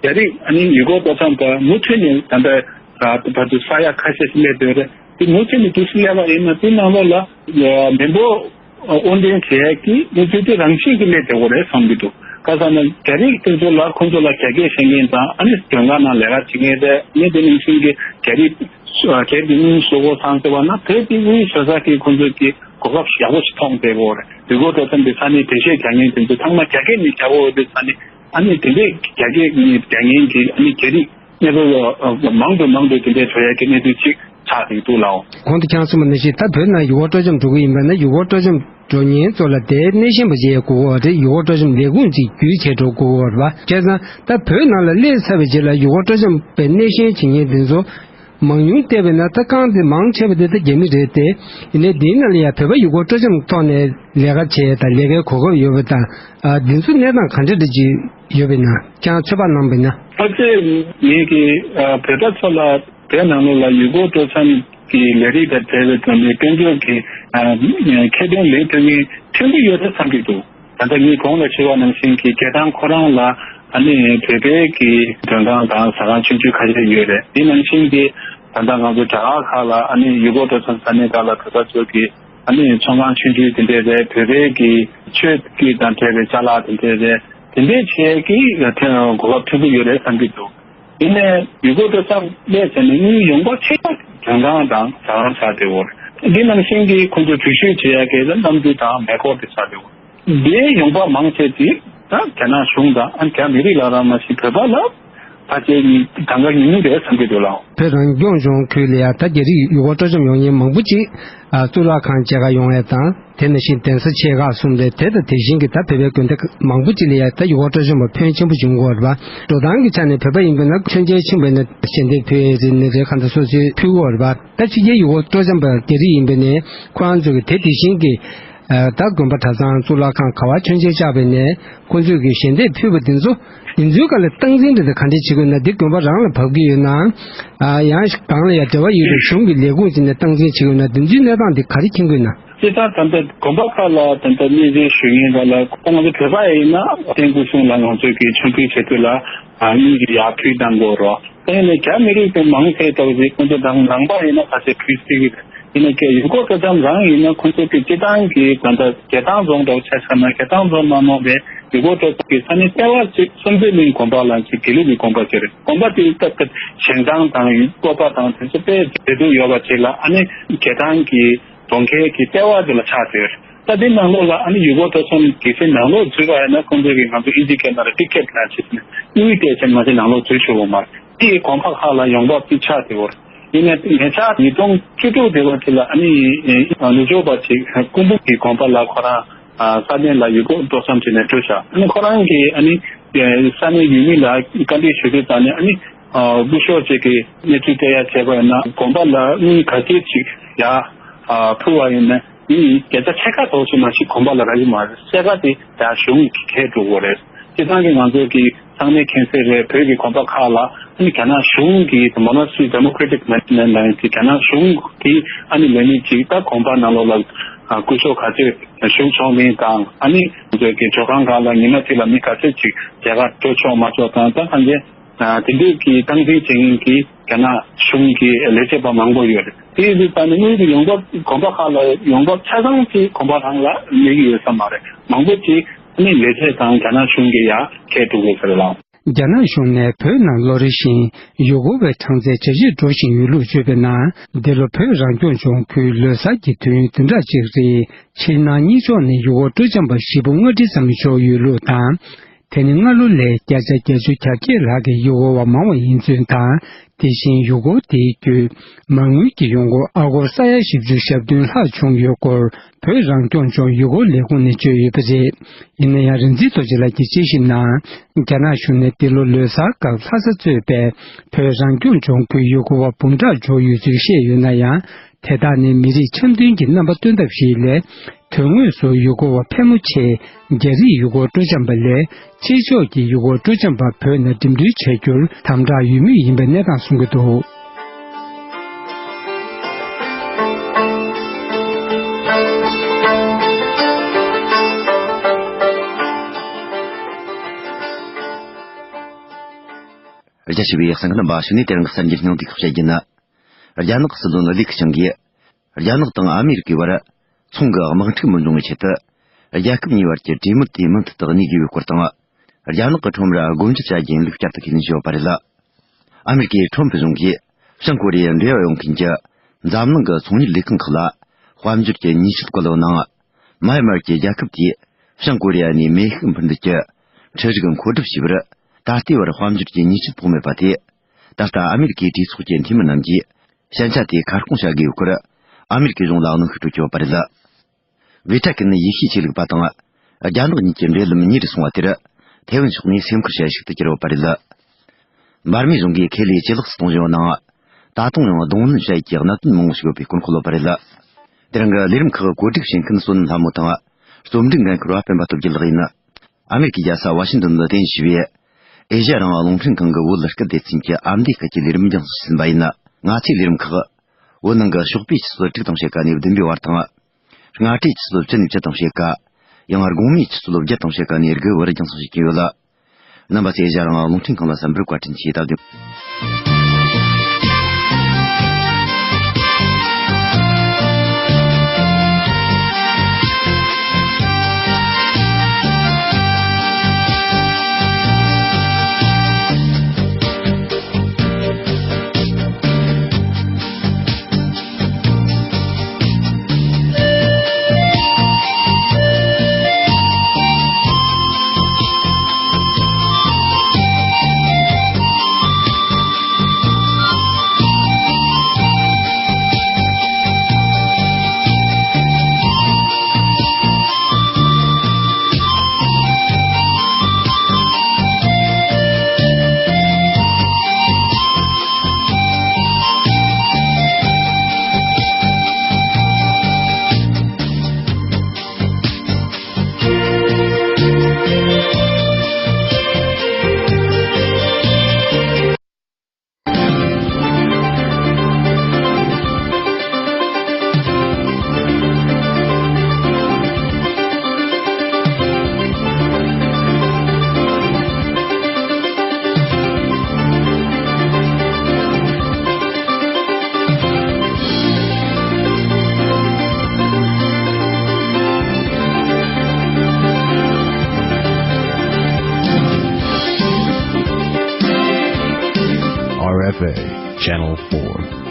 རྒྱ་རིགས་ཨ་ནི་ཡུལ་སྐོར་སྤྲོ་འཆམ་པ་མུ་མཐུད་ནས་ད་ལྟ་བར་དུ་ས་ཡ་ཁ་ཤས་ཤིག་སླེབས་བསྡད་རེད། དེ་མུ་མཐུད་ནས་དུས་སུ་སླེབས་པ་ཡིན་ན་དེ་ནང་ལོགས་ལ་མི་འབོར་དབོར་འདྲེན་བྱེད་ཡས་ཀྱི་གནས་ཚུལ་དེ་རང་བཞིན་གྱིས་སླེབས་བསྡད་ཡོད་རེད་བསམ་གྱི་འདུག་ག་ཟེར་ན་རྒྱ་རིགས་དེ་ཚོ་ལ་ཁོང་ཚོ་ལ་རྒྱ་སྐད་ཤེས་མཁན་དང་ཨ་ནི་མགྲོན་ཁང་ནང་ལས་ཀ་བྱེད་མཁན་རེད། ཨ་ནི་དེ་ནང་བཞིན་གྱི་རྒྱ་རིགས་སྒེར་གྱི་དངུལ་གསོག་གོ་སང་ཟེར་བ་ན་བོད་དེ་དངུལ་ཟ་ས་ཀྱི་ཁོང་ཚོ་གི་གོ་སྐབས་ཡག་པོ་ཞིག་མཐོང་བསྡད་ཡོད་རེད། ཡུལ་སྐོར་སྤྲོ་འཆམ་དེ་ས་གནས་འགྲེལ་བཤད་རྒྱག་མཁན་དེ་ཚོ་ཚང་མ་རྒྱ་སྐད་ནས་རྒྱག་གི་ཡོད་དུས་ས་གནས་ཨ་ནི་དེ་འདྲའི་རྒྱ་སྐད་ནས་རྒྱག་མཁན་གྱི་ཨ་ནི་རྒྱ་རིགས་གནས་སྤོ་མང་དུ་མང་དུ་དེ་འདྲའི་འགྲོ་ཡ་གི་གནས་ཚུལ་ཅིག་ཆགས་བསྡད་འདུག་ལགས། གོང་དུ་ཁྱེད་རང་གསུངས་པ་ནང་བཞིན་ད་བོད་ནང་ཡུལ་སྐོར་སྤྲོ་འཆམ་འགྲོ་གི་ཡིན་པ་ན་ཡུལ་སྐོར་སྤྲོ་འཆམ་འགྲོ་མཁན་ཚོ་ལ་དེའི་སྣེ་ཤན་པ་བྱེད་དགོས་ཀྱི་ཡོད་རེད། ཡུལ་སྐོར་སྤྲོ་འཆམ་ལས་ཁུངས་ཅིག་བརྒྱུད་བྱས་འགྲོ་དགོས་ཀྱི་ཡོད་རེད་པ། བྱས་ཙང་ད་བོད་ནང་ལ་སླེབས་ཚར་བའི་རྗེས་ལ་ཡུལ་སྐོར་སྤྲོ་འཆམ་པའི་སྣེ་ཤན་བྱེད་མཁན་དེ་ཚོ་མང་ཉུང་བལྟས་པས་ན་ད་རྐང་དེ་མང་ཆེ་བ་དེ་ད་རྒྱ་མི་རེད་དེ། ཡིན་ནའི་དེའི་ནང་ལ་ཡང་བོད་པ་ཡུལ་སྐོར་སྤྲོ་འཆམ་ཐོག་ནས་ལས་ཀ་བྱས་དང་ལས་ཀའི་གོ་སྐབས་ཡོད་པ་དང་། ཨ། འདི་ཚོ་གནས་སྟངས་ག་འདྲ་འདྲ་ཅིག་ཡོད་པས་ན་ཁྱེད་རང་ཚོད་དཔག་གནང་བས་ན། ཕལ་ཆེར་ངེད་ཀྱིས་ཨ་བོད་པ་ཚོ་ལ་བོད་ནང་ལོགས་ལ་ཡུལ་སྐོར་སྤྲོ་འཆམ་གྱི་ལས་རིགས་དང་འབྲེལ་བའི་ཐོག་ནས་དཔལ་འབྱོར་གྱི་ཨ་ཁེ་ཕན་ལེན་ཐུབ་མཁན་ཐོན་གྱི་ཡོད་རེད་བསམ་གྱི་འདུག་ད་ལྟ་ངས་གོང་ལ་ཞུས་པ་ནང་བཞིན་གྱི་རྒྱལ་ཐང་ཁོ་རང་ལ་ཨ་ནི་བོད་པའི་གི་མགྲོན་ཁང་དང་ཟ་ཁང་ཆུང་ཆུང་ཁ་ཤས་ཡོད་རེད། དེ་ནང་བཞིན་གྱི་ད་ལྟ་ང་ཚོ་རྒྱ་གར་ཁག་ལ་ཨ་ནི་ཡུལ་སྐོར་སྤྲོ་འཆམ་ས་གནས་ཁག་ལ་བོད་པ་ཚོ་གི་ཨ་ནི་ཚོང་ཁང་ཆུང་ཆུང་དེ་འདྲས་རེད། བོད་པའི་གི་ཆོས་བརྒྱུད་དང་འབྲེལ་བའི་ཅ་ལག་དེ་འདྲས་རེད། དེ་འདྲས་བྱས་ཀྱི་གོ་སྐབས་ཐོན་གྱི་ཡོད་རེད་བསམ་གྱི་འདུག་ཡིན་ནའི་ཡུལ་སྐོར་སྤྲོ་འཆམ་སླེབས་ཟེར་ནས་དངུལ་ཡོང་འབབ་ཆེ་ཤོས་མགྲོན་ཁང་དང་ཟ་ཁང་ཆགས་བསྡད་ཡོད་རེད། འདི་ནང་བཞིན་གྱི་ཁོང་ཚོ་འགྲུལ་བཞུད་བྱེད་ཡ་གི་གནམ་གྲུ་དང་མེ་འཁོར་དེ་ཆགས་བསྡད་ཡོད་རེད། འདིའི་ཡོང་འབབ་མང་ཆེ་དེ་ད་རྒྱ་ནག་གཞུང་དང་ཨ་རྒྱ་མི་རིགས་ལ་རག་མ་ཞིག་བོད་པ་ལ་ཕལ་ཆེར་གྲངས་ཀ་ཉུང་ཉུང་རེད་བསམ་གྱི་འདུག་ལགས། བོད་རང་སྐྱོང་ལྗོངས་ཁུལ་ལ་ཡང་ད་རྒྱ་རིགས་ཡུལ་སྐོར་སྤྲོ་འཆམ་ཡོང་མཁན་མང་པོ་ཅིག་ཨ་གཙུག་ལག་ཁང་མཇལ་ཁ་ཡོང་ཡ་དང་། དེ་ནང་བཞིན་གདན་ས་ཆེ་ཁག་གསུམ་རེད། དེ་དང་དེ་བཞིན་གྱི་ད་བོད་པའི་དགོན་སྡེ་མང་པོ་ཅིག་ལ་ཡང་ད་ཡུལ་སྐོར་སྤྲོ་འཆམ་པ་ཕོན་ཆེན་པོ་བྱུང་ཡོད་རེད་པ། འགྲོ་སྟངས་ཀྱི་ཆ་ནས་བོད་པ་ཡིན་པ་ན་མཆོད་མཇལ་ཕྱིན་པ་ན་ཞལ་འདེབས་ཕུལ་ཡས་རེད་ནི་རེད། གང་ལྟར་སོ་སོའི་ཕུལ་ཡོད་རེད་པ། ད་ཕྱི་རྒྱལ་ཡུལ་སྐོར་སྤྲོ་འཆམ་པ་རྒྱ་རིགས་ཡིན་པ་ནས་ཁོ་རང་ཚོ་གི་དེ་དེ་བཞིན་གྱི་ད་དགོན་པ་གྲྭ་ཚང་གཙུག་ལག་ཁང་ག་བ་མཆོད་མཇལ་བཅར་བ་ནས་ཁོ་ཚོས་ཀྱི་ཞལ་འདེབས་ཕུལ་བ་དེ་ཚོ་དེ་ཚོའི་སྒང་ལ་སྟངས་འཛིན་འདྲ་དེ་ག་འདྲས་བྱེད་དགོས་ན། འདི་དགོན་པ་རང་ལ་བབས་ཀྱི་ཡོད་ནའང་ཡང་གང་ལ་ཡང་འབྲེལ་བ་ཡོད་པའི་གཞུང་གི་ལས་ཁུངས་ཅིག་ནས་སྟངས་འཛིན་བྱེད་དགོས་ན་དེ་ཚོའི་གནས་སྟངས་དེ་ག་རེ་མཁྱེན་དགོས་ན། སྤྱིར་བཏང་ད་ལྟ་དགོན་པ་ཁག་ལ་ད་ལྟ་གནས་མཇལ་ཞུ་མཁན་ཁག་ལ་ད་ང་ཚོ་བོད་པ་ཡིན་ན་རྟེན་སྐུ་གསུམ་ལ་ང་ཚོས་ཀྱི་མཆོད་འབུལ་བྱེད་དུས་ལ་དངུལ་གྱི་ཡར་ཕུལ་གནང་དགོས་རེད། དེ་ནས་རྒྱ་མི་རིགས་དེ་མང་ཆེ་ལྟ་བུ་ཞིག་ཁོང་ཚོ་དང་ནང་པ་ཡིན་ན་ཕལ་ཆེར་ཕུལ་སྲིད་ཀྱི་རེད། ཡིན་ན་ཀྱང་ཡུལ་སྐོར་སྤྲོ་འཆམ་རང་ཡིན་ན་ཁོང་ཚོ་གི་སྤྱིར་བཏང་གི་ད་ལྟ་རྒྱལ་ཐང་རྫོང་འདྲ་བོ་ཆ་བཞག་ན་རྒྱལ་ཐང་རྫོང་མ་ནོར་བའི་ ཡུལ་སྐོར་སྤྲོ་འཆམ་གྱི་ས་གནས་ལྟེ་བ་ཅིག་སུམ་མདོ་གླིང་དགོན་པ་ལ་ཅིག་དགེ་ལུགས་ཀྱི་དགོན་པ་ཅིག་རེད། དགོན་པ་དེ་སྟབས་བདེ་ཞིང་ཐང་དང་ཡུལ་སྐོར་པ་དང་དེ་ཚོ་དཔེ་མཛེས་སྡུག་ཡོད་པ་ཅིག་ལ། ཨ་ནི་རྒྱལ་ཐང་གི་གྲོང་ཁྱེར་གྱི་ལྟེ་བ་དེ་ལ་ཆགས་བསྡད་ཡོད་རེད། ད་དེ་ནང་ལོགས་ལ་ཨ་ནི་ཡུལ་སྐོར་སྤྲོ་འཆམ་གྱི་སའི་ནང་ལོགས་འཛུལ་བ་ཡིན་ན། ཁོང་ཚོས་ཀྱི་ང་ཚོ་ཨིན་ཇི་སྐད་ནང་ལ་ཊི་ཀེ་ཊི་ལབ་བྱས་ནས་དངུལ་སྤྲད་བྱས་མ་གཏོགས་ནང་ལོགས་འཛུལ་ཆོག་གི་མ་རེད། དེ་ཡི་དགོན་པ་ཁག་ལ་ཡོང་འབབ་ཅིག་ཆགས་བསྡད་ཡོད་རེད། ཡིན་ནའི་ཉེ་ཆར་ཉིས་སྟོང་བཅུ་དྲུག་དེ་བར་དེ་ལ་ཨ་ནི་ནུབ་ཕྱོགས་པ་ཅིག་ཀུམ་བུ་གི་དགོན་པ་ལ་ཁོ་རང་ས་གནས་ལ་ཡུལ་སྐོར་སྤྲོ་འཆམ་བྱས་ནས་འགྲོ་བཞག་ཨ་ནི་ཁོ་རང་གིས་ཨ་ནི་ས་གནས་ཡུལ་མི་ལ་བཀའ་འདྲི་ཞུ་དུས་ཙང་ནས། ཨ་ནི་སྐུ་ཞབས་ཅིག་གིས་གནས་ཚུལ་སྤྲད་ཡ་བྱས་པ་ཡིན་ན། དགོན་པ་ལ་དངུལ་ག་ཚོད་ཅིག་ཡར་ཕུལ་བ་ཡིན་ན། ཨ་ནི་བརྒྱ་ཆ་ཕྱེད་ཀ་ཙམ་ཞིག་མ་གཏོགས་དགོན་པ་ལ་རག་གི་མ་རེད། ཕྱེད་ཀ་དེ་ཡར་གཞུང་གིས་འཁྱེར་འགྲོ་གི་རེད། སྤྱིར་བཏང་གི་ང་ཚོ་གི་ཚང་མས་མཁྱེན་གསལ་རེད། བོད་ཀྱི་དགོན་པ་ཁག་ལ་ཨ་ནི་རྒྱ་ནག་གཞུང་གི་Monastery Democratic Management ལབ་ཡ་དེ། རྒྱ་ནག་གཞུང་གི་ཨ་ནི་ལས་མི་ཅིག་ད་དགོན་པ་ནང་ལོགས་ལ་སྐུ་ཞབས་ག་ཚོད་ཞུགས་ཆོག་མིན་དང་། ཨ་ནི་ང་ཚོ་གི་ཇོ་ཁང་ཁག་ལ་ཉི་མ་གཅིག་ལ་མི་ག་ཚོད་ཅིག་མཇལ་ཁ་འགྲོ་ཆོག་མ་ཆོག་དང་། ད་གང་ཅི། ཨ། དེ་འདྲའི་གི་སྟངས་འཛིན་བྱེད་མཁན་གྱི་རྒྱ་ནག་གཞུང་གི་ལས་བྱེད་པ་མང་པོ་ཡོད་རེད། དེ་ཡིན་དུས་ད་ནི་དངུལ་གྱི་ཡོང་འབབ་དགོན་པ་ཁག་ལ་ཡོང་འབབ་ཆ་ཚང་ཅིག་དགོན་པ་རང་ལ་སླེབས་ཀྱི་ཡོད་ས་མ་རེད། མང་པོ་ཅིག་ནི་ལས་བྱེད་དང་རྒྱ་ནག་གཞུང་གིས་ཡར་འཁྱེར་འགྲོ་དགོས་ས་རེད་ལགས། རྒྱ་ནག་གཞུང་ནས་བོད་ནང་ལོ་རེ་བཞིན་ཡུལ་སྐོར་བའི་གྲངས་ཚད་ཇེ་ཆེར་འགྲོ་བཞིན་ཡོད་ལུགས་བརྗོད་པའི་ནང་། འདི་ལོ་བོད་རང་སྐྱོང་ལྗོངས་ཁུལ་ལོ་གསར་གྱི་དུས་ཡུན་བདུན་ཕྲག་གཅིག་རིང་ཕྱིར་ནང་གཉིས་ཕྱོགས་ནས་ཡུལ་སྐོར་སྤྲོ་འཆམ་པ་བཞི་བཅུ་ལྔ་ཁྲི་ཙམ་འབྱོར་ཡོད་ལུགས་དང་། དེ་ནི་སྔ་ལོ་ལས་བརྒྱ་ཆ་བརྒྱད་ཅུ་གྱ་བརྒྱད་ལྷག་གི་ཡུལ་སྐོར་བ་མང་བ་ཡིན་ཚུལ་དང་། དེ་བཞིན་ཡུལ་སྐོར་དེའི་བརྒྱུད་མ་དངུལ་གྱི་ཡོང་སྒོ་ཨ་སྒོར་ས་ཡ་བཞི་བཅུ་ཞེ་བདུན་ལྷག་བྱུང་ཡོད་སྐོར་བོད་རང་སྐྱོང་ལྗོངས་ཡུལ་སྐོར་ལས་ཁུངས་ནས་བརྗོད་ཡོད་པ་རེད། ཡིན་ན་ཡང་། རིག་འཛིན་རྡོ་རྗེ་ལགས་ཀྱིས་དཔྱད་ཞིབ་ནང་། རྒྱ་ནག་གཞུང་ནས་འདི་ལོ་ལོ་གསར་སྐབས་ལྷ་ས་གཙོས་པའི་བོད་རང་སྐྱོང་ལྗོངས་ཁུལ་ཡུལ་སྐོར་བ་འབུམ་ཕྲག་འབྱོར་ཡོད་ཚུལ་བཤད་ཡོད་ན་ཡང་། དེ་དག་ནི་མི་རིགས་འཆམ་མཐུན་གྱི་རྣམ་པ་སྟོན་ཐབས་ཤིག་ལས། དོན་དངོས་སུ་ཡུལ་སྐོར་བ་ཕལ་མོ་ཆེས་རྒྱ་རིགས་ཡུལ་སྐོར་སྤྲོ་འཆམ་པ་ལས། ཕྱི་ཕྱོགས་ཀྱི་ཡུལ་སྐོར་སྤྲོ་འཆམ་པ་བོད་ནང་འགྲིམ་འགྲུལ་བྱ་རྒྱུར་དམ་དྲག་ཡོད་མུས་ཡིན་པའི་གནས་སྟངས་གསུང་གི་འདུག་རྒྱ་ཆེ་བའི་གསན་མཁན་རྣམ་པ། གཞུག་ནས་དེ་རིང་གི་གསར་འགྱུར་སྙིང་བསྡུས་ཁག་བཤད་རྒྱུ་ཡིན། རྒྱ་ནག་གི་སྲིད་བློན་ལི་ཁེ་ཆང་གིས། རྒྱ་ནག་དང་ཨ་མེ་རི་ཀའི་བར་ཚོང་གི་དམག་འཁྲུག་མི་འབྱུང་བའི་ཆེད་དུ། རྒྱལ་ཁབ་གཉིས་བར་གྱི་གྲོས་མོལ་དེ་མུ་མཐུད་དུ་གནས་དགོས་པའི་སྐོར་དང་། རྒྱ་ནག་གི་ཁྲོམ་ར་སྒོ་འབྱེད་བྱ་རྒྱུ་ཡིན་ལུགས་བསྐྱར་དུ་ཁས་ལེན་བྱས་ཡོད་པ་རེད། ཨ་མེ་རི་ཀའི་ཁྲོམ་ཕུད་གཞུང་གིས་བྱང་ཀོ་རི་ཡའི་འབྲེལ་བ་ཡོད་མཁན་གྱི་འཛམ་གླིང་གི་ཚོང་གཉེར་ལས་ཁུངས་ཁག་ལ་དཔལ་འབྱོར་གྱི་ཉེས་ཆད་བཀོད་ཡོད་ནའང་། མཱ་ཡན་མར་གྱི་རྒྱལ་ཁབ་དེས་བྱང་ཀོ་རི་ཡ་ནས་མེ་ཤུགས་འཕུར་མདེལ་གྱི་འཕྲུལ་རིག་མཁོ་སྒྲུབ་བྱས་པར། ད་ལྟའི་བར་དཔལ་འབྱོར་གྱི་ཉེས་ཆད་ཕོག་མེད་པ་དེས། ད་ལྟ་ཨ་མེ་རི་ཀའི་གྲོས་ཚོགས་ཀྱི་འཐུས་མི་རྣམས་ཀྱིས་ཞན་ཆ་དེ་ཁ་སྐོང་བྱ་དགོས་ཡོད་སྐོར། ཨ་མེ་རི་ཀའི་གཞུང་ལ་གནོན་ཤུགས་སྤྲོད་ཀྱི་ཡོད་པ་རེད། ཝེ་ཁྲ་ཀིན་ཡེ་ཤུའི་ཆོས་ལུགས་པ་དང་། རྒྱ་ནག་གཉིས་ཀྱི་འབྲེལ་ལམ་ཉེ་རུ་སོང་བ་དེར། ཐེ་ཝན་ཕྱོགས་ནས་སེམས་ཁུར་བྱ་ཡུལ་ཞིག་ཏུ་གྱུར་ཡོད་པ་རེད། འབར་མའི་གཞུང་གིས་ཁེ་ལས་ཇེ་ལེགས་སུ་གཏོང་བཞིན་ཡོད་ནའང་། ད་དུང་ཡང་གདོང་ལེན་བྱ་ཡུལ་གྱི་གནད་དོན་མང་པོ་ཞིག་ཡོད་པའི་སྐོར་འཁོད་ཡོད་པ་རེད། དེ་རིང་གི་ལས་རིམ་ཁག་གོ་སྒྲིག་བྱེད་མཁན་བསོད་ནམས་ལྷ་མོ་དང་། རྩོམ་སྒྲིག་འགན་འཁུར་བ་སྤེན་པ་སྟོབས་རྒྱལ་ལགས་ཡིན། ཨ་མེ་རི་ཀའི་རྒྱལ་ས་ཝ་ཤིང་ཏོན་དུ་རྟེན་གཞི་བྱས་པའི་ཨེ་ཤ་ཡ་རང་དབང་རླུང་འཕྲིན་ཁང་གི་བོད་སྐད་སྡེ་ཚན་གྱི་ཨ་མདོའི་སྐད་ཀྱི་ལས་རིམ་རྒྱང་སྲིང་ཟིན་པ་ཡིན། ང་ཚོའི་ལས་རིམ་ཁག་བོད་ནང་གི་ཞོགས་པའི་ཆུ་ཚོད་དྲུག་དང་ཕྱེད་ཀ་ནས་བདུན་པའི་བར་དང་། སྔ་དྲོའི་ཆུ་ཚོད་བཅུ་ནས་བཅུ་དང་ཕྱེད་ཀ། ཡང་དགོང་མོའི་ཆུ་ཚོད་བརྒྱད་དང་ཕྱེད་ཀ་ནས་དགུ་པར་རྒྱང་སྲིང་བྱེད་ཀྱི་ཡོད། རྣམ་པ་ཚོས་ཨེ་ཤ་ཡ་རང་དབང་རླུང་འཕྲིན་ཁང་ལ་གསན་པར་བཀའ་དྲིན་ཆེ། ད་དུང་། Channel four.